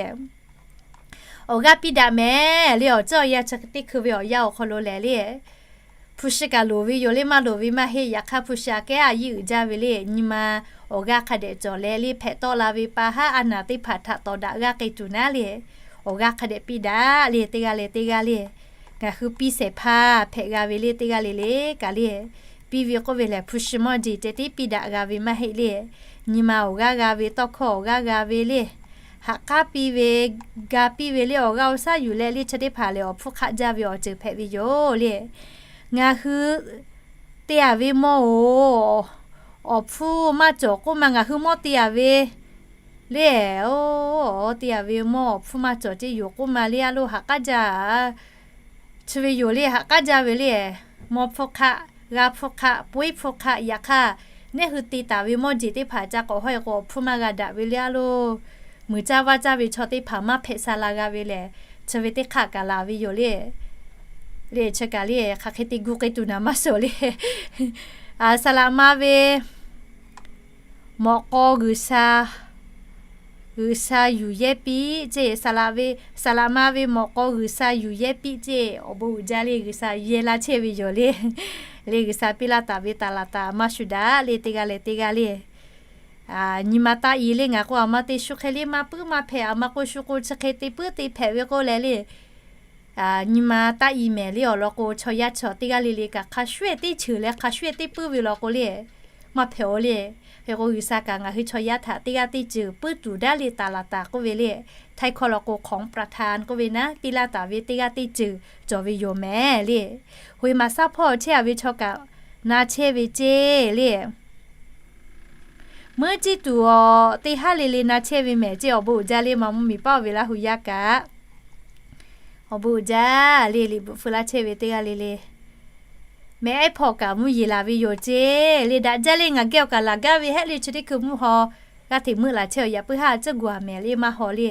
Awˬ g'aˇ piˇ daꞈ mehˍ le. Awˬ ceuˬ awˬ yanˇ chi teˇ hkui ve awˬ yanˇ awˬ hk'aw lo lehˬ le, hpu shi kaꞈ loˍ ve yoˬ le. Maˇ loˍ ve maˇ heˆ. Yaꞈ hk'aˇ hpu shi aꞈ kehˉ a yiˇ uiˍ jaˇ ve le. Nyi ma awˬ g'aˇ hk'a dehꞈ cawˬ leh le hpehꞈ tawˆ la ve pa haˉ a naˍ teˇ hpaˍ htaꞈ tawˍ daꞈ g'aˇ k'ai tuˬ naˉ le, awˬ g'aˇ hk'a dehꞈ piˇ daꞈ le. Teˇ g'aˇ leh teˇ g'aˇ le ngaˬ hui piˇ shehˍ hpaˇ hpehꞈ g'a ve le. Teˇ g'aˇ le le kaꞈ le, piˇ ve k'oˆ ve lehˬ hpu shi mawˇ jeˬ ceh tiˉ piˇ daꞈ g'a ve maˇ heˆ le. Nyi ma awˬ g'aˇ g'a ve, tawˇ hkawˇ awˬ g'aˇ g'a ve le, haꞈ k'aˉ piˇ ve, ga piˇ ve le, awˬ g'aˇ awˬ shaˉ yuˬ leh le chi teˇ hpaˍ lehˬ awˬ hpfuhˇ hk'aˆ jaˇ ve awˬ ceuˬ hpehꞈ ve yoˬ le. Ngaˬ hui te-a ve mawˇ-oˬ, awˬ hpfuhˇ maˇ cawˬ k'oˆ ma ngaˬ hui mawˇ te-a ve le. Oˬ, te-a ve mawˇ awˬ hpfuhˇ maˇ cawˬ ceˇ yoˬ k'oˆ ma le a lo haꞈ k'aˉ jaˇ. Chi ve yoˬ le, haꞈ k'aˉ jaˇ ve le. Mawˇ hpfuhˇ hk'aˆ, g'a hpfuhˇ hk'aˆ, poiˉ hpfuhˇ hk'aˆ, yaꞈ hk'aˇ neˉ hui te taˍ ve mawˇ jeˬ teˇ hpaˍ ca k'awꞈ hawˉ-e k'o awˬ hpfuhˇ maˇ g'a daꞈ ve le a lo. Muiˬ caˇ vaˇ caˇ ve chaw teˇ hpaˍ maˇ hpehꞈ sha la g'a ve lehˬ, chi ve teˇ hk'aˆ kaꞈ laˬ ve yoˬ le. Le chi kaꞈ le hk'aˬ hk'e te gu k'ai tuˬ naˍ maˇ shawˍ le. Saˍ laꞈ ma ve mawꞈ k'aw G'uiˬsha, G'uiˬsha yuˬ yehˇ piˇ ceˇ. Saˍ laꞈ ve, saˍ laꞈ ma ve mawꞈ k'aw G'uiˬsha yuˬ yehˇ piˇ ceˇ. Awˬ bon uiˍ jaˇ le, G'uiˬsha yehˇ laˇ chehˇ ve yoˬ le. Le G'uiˬsha piˇ laˇ taˍ ve taˍ laˍ taˍ maˇ shu daꞈ le. Teˇ g'aˇ leh teˇ g'aˇ le, nyi ma taˇ i le. Ngaˬ k'o aˬ ma te shu hk'e le maˇ puiˉ maˇ hpehꞈ. Aˬ ma k'o shu k'o chi hk'e te puiˉ te hpehꞈ ve k'oˆ leh le, nyi ma taˇ i mehˍ le. Awˬ lawn k'o chaw yaˇ chaw teˇ g'aˇ le le kaꞈ hk'a shuˉ-e teˇ ceuˬ leh hk'a shuˉ-e teˇ puiˉ ve law k'o le, maˇ hpehꞈ-o le. Hk'e k'o G'uiˬsha kaꞈ ngaˬ hui chaw yaˇ htaꞈ teˇ g'aˇ teˇ ceuˬ puiˉ tuˬ daꞈ le taˍ laˍ taˍ k'oˆ ve le. Htaiˇ hkawˇ law k'o ของประทาน k'oˆ ve naˉ, piˇ laˇ taˍ ve teˇ g'aˇ teˇ ceuˬ cawˬ ve yoˬ mehˍ le. Hoꞈ maˍ saˉ hpawˇ chehˇ-a ve chaw kaꞈ na chehˇ ve ceˇ le. Meuˇ ciˇ tuˬ awˬ teˇ haˉ le le na chehˇ ve mehˍ ceˇ. Awˬ bon uiˍ jaˇ le. Maˇ mvuhˇmiˬ paˇ-oˬ ve Laˇ hu yaˇ kaꞈ awˬ bon uiˍ jaˇ le. Liꞈ bvuhꞈ feu laˇ chehˇ ve teˇ g'aˇ le le, mehˍ ehˉ hpawˇ kaꞈ mvuhˇ yeˬ laˬ ve yoˬ ceˇ le. Daꞈ jaˇ le. Ngaˬ geh awˬ kaꞈ laˬ gaˇ ve hehˉ le. Chi teˇ hkui mvuhˇ haw g'aˇ hteꞈ meuˆ laˬ chehˇ-oˬ. Yaꞈ puiˉ haˉ a tcuhˉ gu-a mehˍ le maˇ haw le.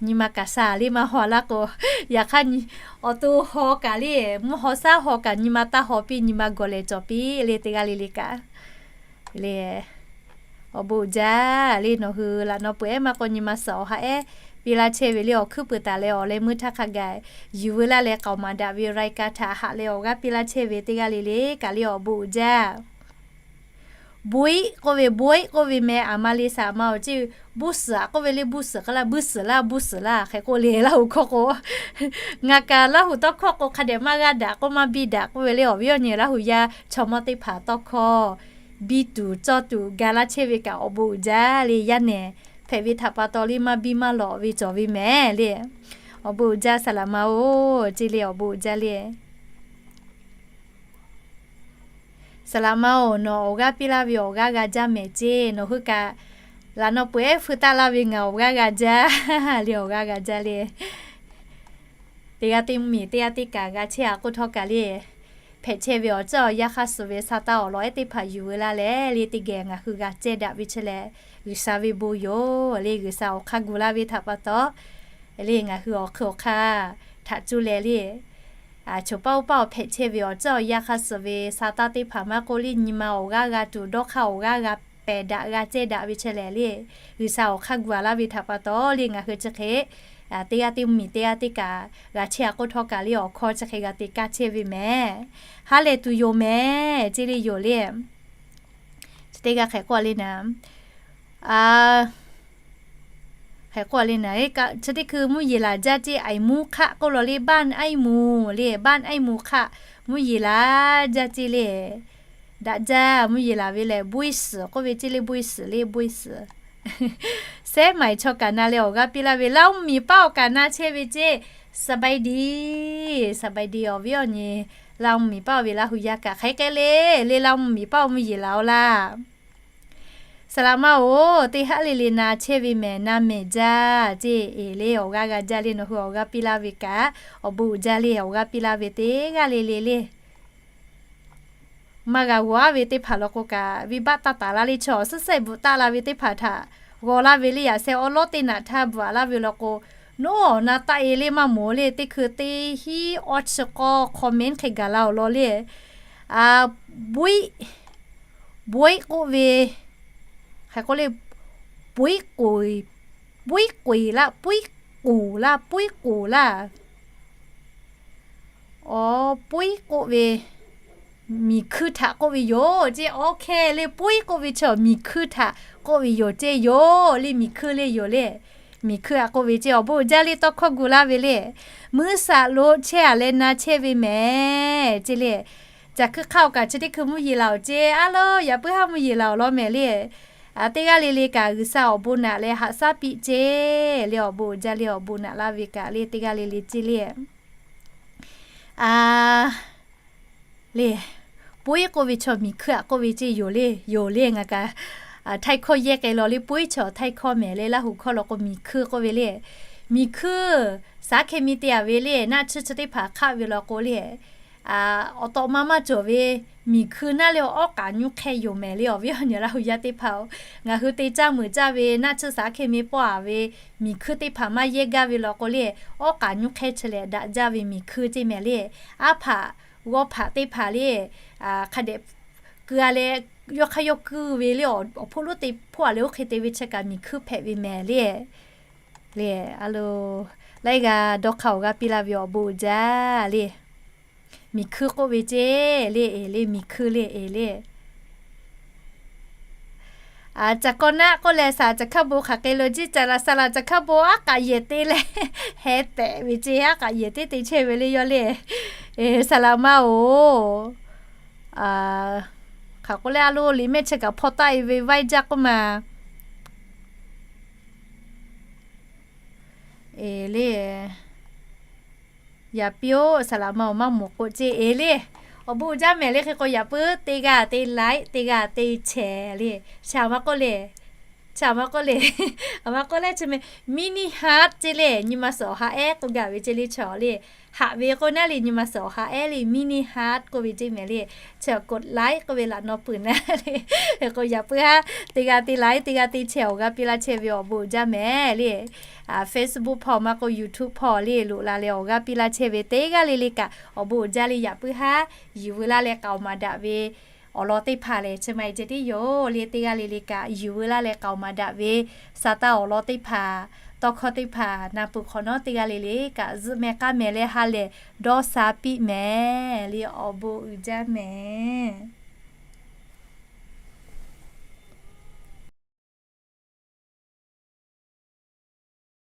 Nyi ma kaꞈ sha le maˇ haw laˇ k'o, yaꞈ hk'aˇ awˬ to haw kaꞈ le, mvuhˇ haw shaˉ haw kaꞈ nyi ma taˇ haw piˇ, nyi ma gawˬ lehˬ cawˬ piˇ le. Teˇ g'aˇ le le kaꞈ le, awˬ bon uiˍ jaˇ le. Nawˬ hui laꞈ naw peuˬ ehˉ maˇ k'o nyi ma suhˍ awˬ ha ehˉ piˇ laˇ chehˇ ve le. Awˬ hkuiˉ peuˬ taˍ leh awˬ leh meuˇ htaˇ hk'a gaˬ yuˬ veu laˇ leh k'aoˍ maˍ daꞈ ve รายการ htaꞈ haꞈ leh awˬ g'aˇ piˇ laˇ chehˇ ve teˇ g'aˇ le le kaꞈ le awˬ bon uiˍ jaˇ. Buiˆ k'oˆ ve, buiˆ k'oˆ ve meh, aˬ ma le saˍ ma-oˬ ceˇ, buˇ suhˍ k'oˆ ve le, buˇ suhˍ k'oˆ laˇ, buˇ suhˍ laˇ, buˇ suhˍ laˇ hk'e k'oˆ le Laˇ huˍ hkawˇ k'o. Ngaˬ kaꞈ Laˇ huˍ tawˇ hkawˇ k'o hk'a dehꞈ maˇ g'aˇ daꞈ k'oˆ maˇ biˇ daꞈ k'oˆ ve le, awˬ viˉ awˬ nyi Laˇ huˍ yaˇ chaw mawˇ teˇ hpaˍ tawˇ hkawˇ biˇ tuˬ cawˇ tuˬ ga laˇ chehˇ ve kaꞈ awˬ bon uiˍ jaˇ le. Yaˇ nehˬ hpehꞈ ve htaꞈ pa taw le maˇ biˇ maˇ lawꞈ ve cawˬ ve mehˍ le. Awˬ bon uiˍ jaˇ saˍ laꞈ ma-oˬ ceˇ le, awˬ bon uiˍ jaˇ le. Saˍ laꞈ ma-oˬ, nawˬ awˬ g'aˇ piˇ laˇ ve awˬ g'aˇ g'a jaˇ mehˍ ceˇ. Nawˬ hui kaꞈ laꞈ naw peu-eˬ ehˉ hpui taˆ laˇ ve ngaˬ awˬ g'aˇ g'a jaˇ le, awˬ g'aˇ g'a jaˇ le. Teˇ g'aˇ teˇ mvuhˇ miˬ teˇ g'aˇ teˇ kaꞈ g'a chehˇ-a k'oˆ htawˇ kaꞈ le, hpehꞈ chehˇ ve awˬ ceuˬ awˬ yanˇ hk'aˇ suh ve sa taˇ awˬ lawn ehˉ teˇ hpaˍ yuˬ veu laˇ leh le, teˇ geh ngaˬ hui g'a cehˇ daꞈ ve chi lehˬ, G'uiˬsha ve bon yoˬ le. G'uiˬsha awˬ hk'aˇ gu laˇ ve htaꞈ pa taw le, ngaˬ hui awˬ hk'ui awˬ hk'aˇ htaꞈ cuˇ leh le, choˬ paˇ oˇ paˇ awˬ hpehꞈ chehˇ ve awˬ ceuˬ awˬ yanˇ hk'aˇ suh ve sa taˇ teˇ hpaˍ maˇ k'oˆ le, nyi ma awˬ g'aˇ g'a tuˬ, dawˇ hk'aˇ awˬ g'aˇ g'a pehˬ daꞈ g'a cehˇ daꞈ ve chi lehˬ le, G'uiˬsha awˬ hk'aˇ gu-a laˇ ve htaꞈ pa taw le, ngaˬ hui chi hk'e teˇ g'aˇ teˇ mvuhˇ miˬ teˇ g'aˇ teˇ kaꞈ g'a chehˇ-a k'oˆ htawˇ kaꞈ le, awˬ hkawˇ chi hk'e g'a te kaˇ chehˇ ve mehˍ. Ha lehˬ tuˬ yoˬ mehˍ ceˇ le yoˬ le. Chi teˇ g'aˇ hk'e k'oˆ le naˍ, hk'e k'oˆ le naˍ, chi teˇ hkui mvuhˇ yeˬ laˬ jaˇ ceˇ, aiˍ muˇ hk'aˆ k'oˆ law le, บ้านไอ้หมู le, บ้านไอ้หมู hk'aˆ mvuhˇ yeˬ laˬ jaˇ ceˇ le. Daꞈ jaˇ mvuhˇ yeˬ laˬ ve lehˬ, บวยสือ k'oˆ ve ceˇ le, บวยสือ le, บวยสือ. Sehˉ maˍ chaw kaꞈ na leh awˬ g'aˇ piˇ laˇ ve, Laˇ huˍ miˬ paˆ awˬ kaꞈ na chehˇ ve ceˇ. สบายดี สบายดี awˬ viˉ awˬ nyi Laˇ huˍ miˬ paˆ ve Laˇ huˍ yaˇ kaꞈ hk'e k'ai le, le Laˇ huˍ miˬ paˆ mvuhˇ yeˬ laˬ-oˬ laˇ. Saˍ laꞈ ma-oˬ, teˇ haˉ le le na chehˇ ve mehˍ, na mehˍ jaˇ ceˇ. Eˬ le, awˬ g'aˇ g'a jaˇ le, nawˬ hui awˬ g'aˇ piˇ laˇ ve kaꞈ awˬ bon uiˍ jaˇ le, awˬ g'aˇ piˇ laˇ ve teˇ g'aˇ le le le. Maˇ g'a g'aw-a ve teˇ hpaˍ law k'o kaꞈ, venˇbaˆ taˇ taˍ laˇ le, chaw suhˉ sehˆ bvuhꞈ taˆ la ve teˇ hpaˍ htaꞈ g'aw laˇ ve le, yaꞈ sheh awˉ lawˉ teˇ naꞈ htaˇ bvuhꞈ-a laˇ ve law k'o, nawˬ na taˆ-e le maˇ mawˬ le, teˇ hkui teˇ hinˉ awˇ chi k'awˇ comment hk'e gaˬ la-oˬ law le. บวย บวย k'oˆ ve, hk'e k'oˆ le, บวย k'oˍ, บวย k'oˍ laˇ, บวย k'oˍ laˇ, บวย k'oˍ laˇ. Awˬ, บวย k'oˆ ve miˬ hkuiˇ htaꞈ k'oˆ ve yoˬ ceˇ. Awˬ hk'e le, บวย k'oˆ ve chaw miˬ hkuiˇ htaꞈ k'oˆ ve yoˬ ceˇ yoˬ le, miˬ hkuiˇ le yoˬ le. Miˬ hkuiˇ htaꞈ k'oˆ ve ceˇ, awˬ bon uiˍ jaˇ le, tawˇ hkawˇ gu laˇ ve le. Muiˇ shaꞈ lo chehˇ-a leh na chehˇ ve mehˍ ceˇ le. Caˬ hkuiˇ hk'aˇ-oˬ kaꞈ chi teˇ hkui mvuhˇ yeˬ laˬ-oˬ ceˇ, a lawˉ yaꞈ puiˉ haˉ mvuhˇ yeˬ laˬ-oˬ law mehˍ le. Teˇ g'aˇ le le kaꞈ G'uiˬsha awˬ bon naꞈ leh haꞈ shaˉ piˇ ceˇ le, awˬ bon uiˍ jaˇ le, awˬ bon naꞈ laˇ ve kaꞈ le teˇ g'aˇ le le ceˇ le. A, le, บวย k'oˆ ve chaw miˬ hkuiˇ htaꞈ k'oˆ ve ceˇ yoˬ le, yoˬ le. Ngaˬ kaꞈ htaiˇ hkawˇ yehˇ k'ai law le, บวย chaw htaiˇ hkawˇ mehˍ le, Laˇ huˍ hkawˇ law k'o miˬ hkuiˇ k'oˆ ve le. Miˬ hkuiˇ, สารเคมี te-a ve le, naˆ tsuhˇ chi teˇ hpaˍ hk'aˆ ve law k'o le, awˬ tawꞈ ma maˇ cawˬ ve miˬ hkuiˇ naˉ le awˬ awˉ k'aꞈ nyuˇ hk'ehˇ yoˬ mehˍ le, awˬ viˉ awˬ nyi Laˇ huˍ yaˇ teˇ hpaˍ-oˬ. Ngaˬ hui te caˇ meuꞈ caˇ ve naˆ tsuhˇ สารเคมี pawˆ-a ve miˬ hkuiˇ teˇ hpaˍ maˇ yehˇ gaˇ ve law k'o le, awˉ k'aꞈ nyuˇ hk'ehˇ chi leh daꞈ jaˇ ve miˬ hkuiˇ ceˇ mehˍ le. Aˉ hpaꞈ g'awˇ hpaꞈ teˇ hpaˍ le, hk'a dehꞈ keu-a leh yawˇ hk'aˇ yawˇ kuiˇ ve le, awˬ hpoˆ lonˉ te hpoˆ-a leh oˇ hk'e te ve chi kaꞈ miˬ hkuiˇ hpehꞈ ve mehˍ le. Le, a lo, laiˉ g'aˇ dawˇ hk'aˇ awˬ g'aˇ piˇ laˇ ve awˬ bon uiˍ jaˇ le. Miˬ hkuiˇ k'oˆ ve ceˇ le, eˬ le, miˬ hkuiˇ le, eˬ le. Caˬ kaw naˆ k'oˆ leh saˍ caˬ hkaˇ bon hk'aˬ hk'e lo jiˇ caˬ laˬ, saˍ laꞈ caˬ hkaˇ bon aˉ k'aꞈ yehˬ te leh heh tehꞈ ve ceˇ, aˉ k'aꞈ yehˬ teˇ te chehˇ ve le yawˇ le. Saˍ laꞈ ma-oˬ, hk'aˬ k'oˆ le, a lo liꞈ mehˆ chi kaꞈ hpaw taˆ-e ve vaiˇ jaˇ k'oˆ ma. Eˬ le, yaꞈ piˇ-oˆ, saˍ laꞈ ma-oˬ, maˇ mawˬ k'o ceˇ, eˬ le. Awˬ bon uiˍ jaˇ mehˍ le, hk'e k'o yaꞈ puiˉ teˇ g'aˇ teˇ like, teˇ g'aˇ teˇ share le. Chi a ma k'oˆ le, chi a ma k'oˆ le, a ma k'oˆ le chi mehˍ, mini heart ceˇ le, nyi ma suhˍ awˬ ha ehˉ k'oˆ gaˇ ve ceˇ le, chaw le. Haꞈ ve k'oˆ naˉ le, nyi ma suhˍ awˬ ha ehˉ le, mini heart k'oˆ ve ceˇ mehˍ le. Chi a กดไลค์ k'oˆ ve laꞈ naw peuˬ naˉ le. Hk'e k'o yaꞈ puiˉ haˉ teˇ g'aˇ teˇ like, teˇ g'aˇ teˇ share awˬ g'aˇ piˇ laˇ chehˇ ve awˬ bon uiˍ jaˇ mehˍ le. Facebook hpawˇ maˇ k'oˆ, YouTube hpawˇ le loꞈ la leh awˬ g'aˇ piˇ laˇ chehˇ ve teˇ g'aˇ le le kaꞈ awˬ bon uiˍ jaˇ le, yaꞈ puiˉ haˉ yuˬ veu laˇ leh k'aoˍ maˍ daꞈ ve awˬ lawn teˇ hpaˍ lehˬ, chi ma-e ceh tiˉ yoˬ le. Teˇ g'aˇ le le kaꞈ yuˬ veu laˇ leh k'aoˍ maˍ daꞈ ve sa taˇ awˬ lawn teˇ hpaˍ, tawˇ hkawˇ teˇ hpaˍ na peuˬ hk'awꞈ nawˉ, teˇ g'aˇ le le kaꞈ zuhꞈ mehˍ k'aˇ mehˍ leh ha lehˬ dawˇ sha piˇ mehˍ le, awˬ bon uiˍ jaˇ mehˍ.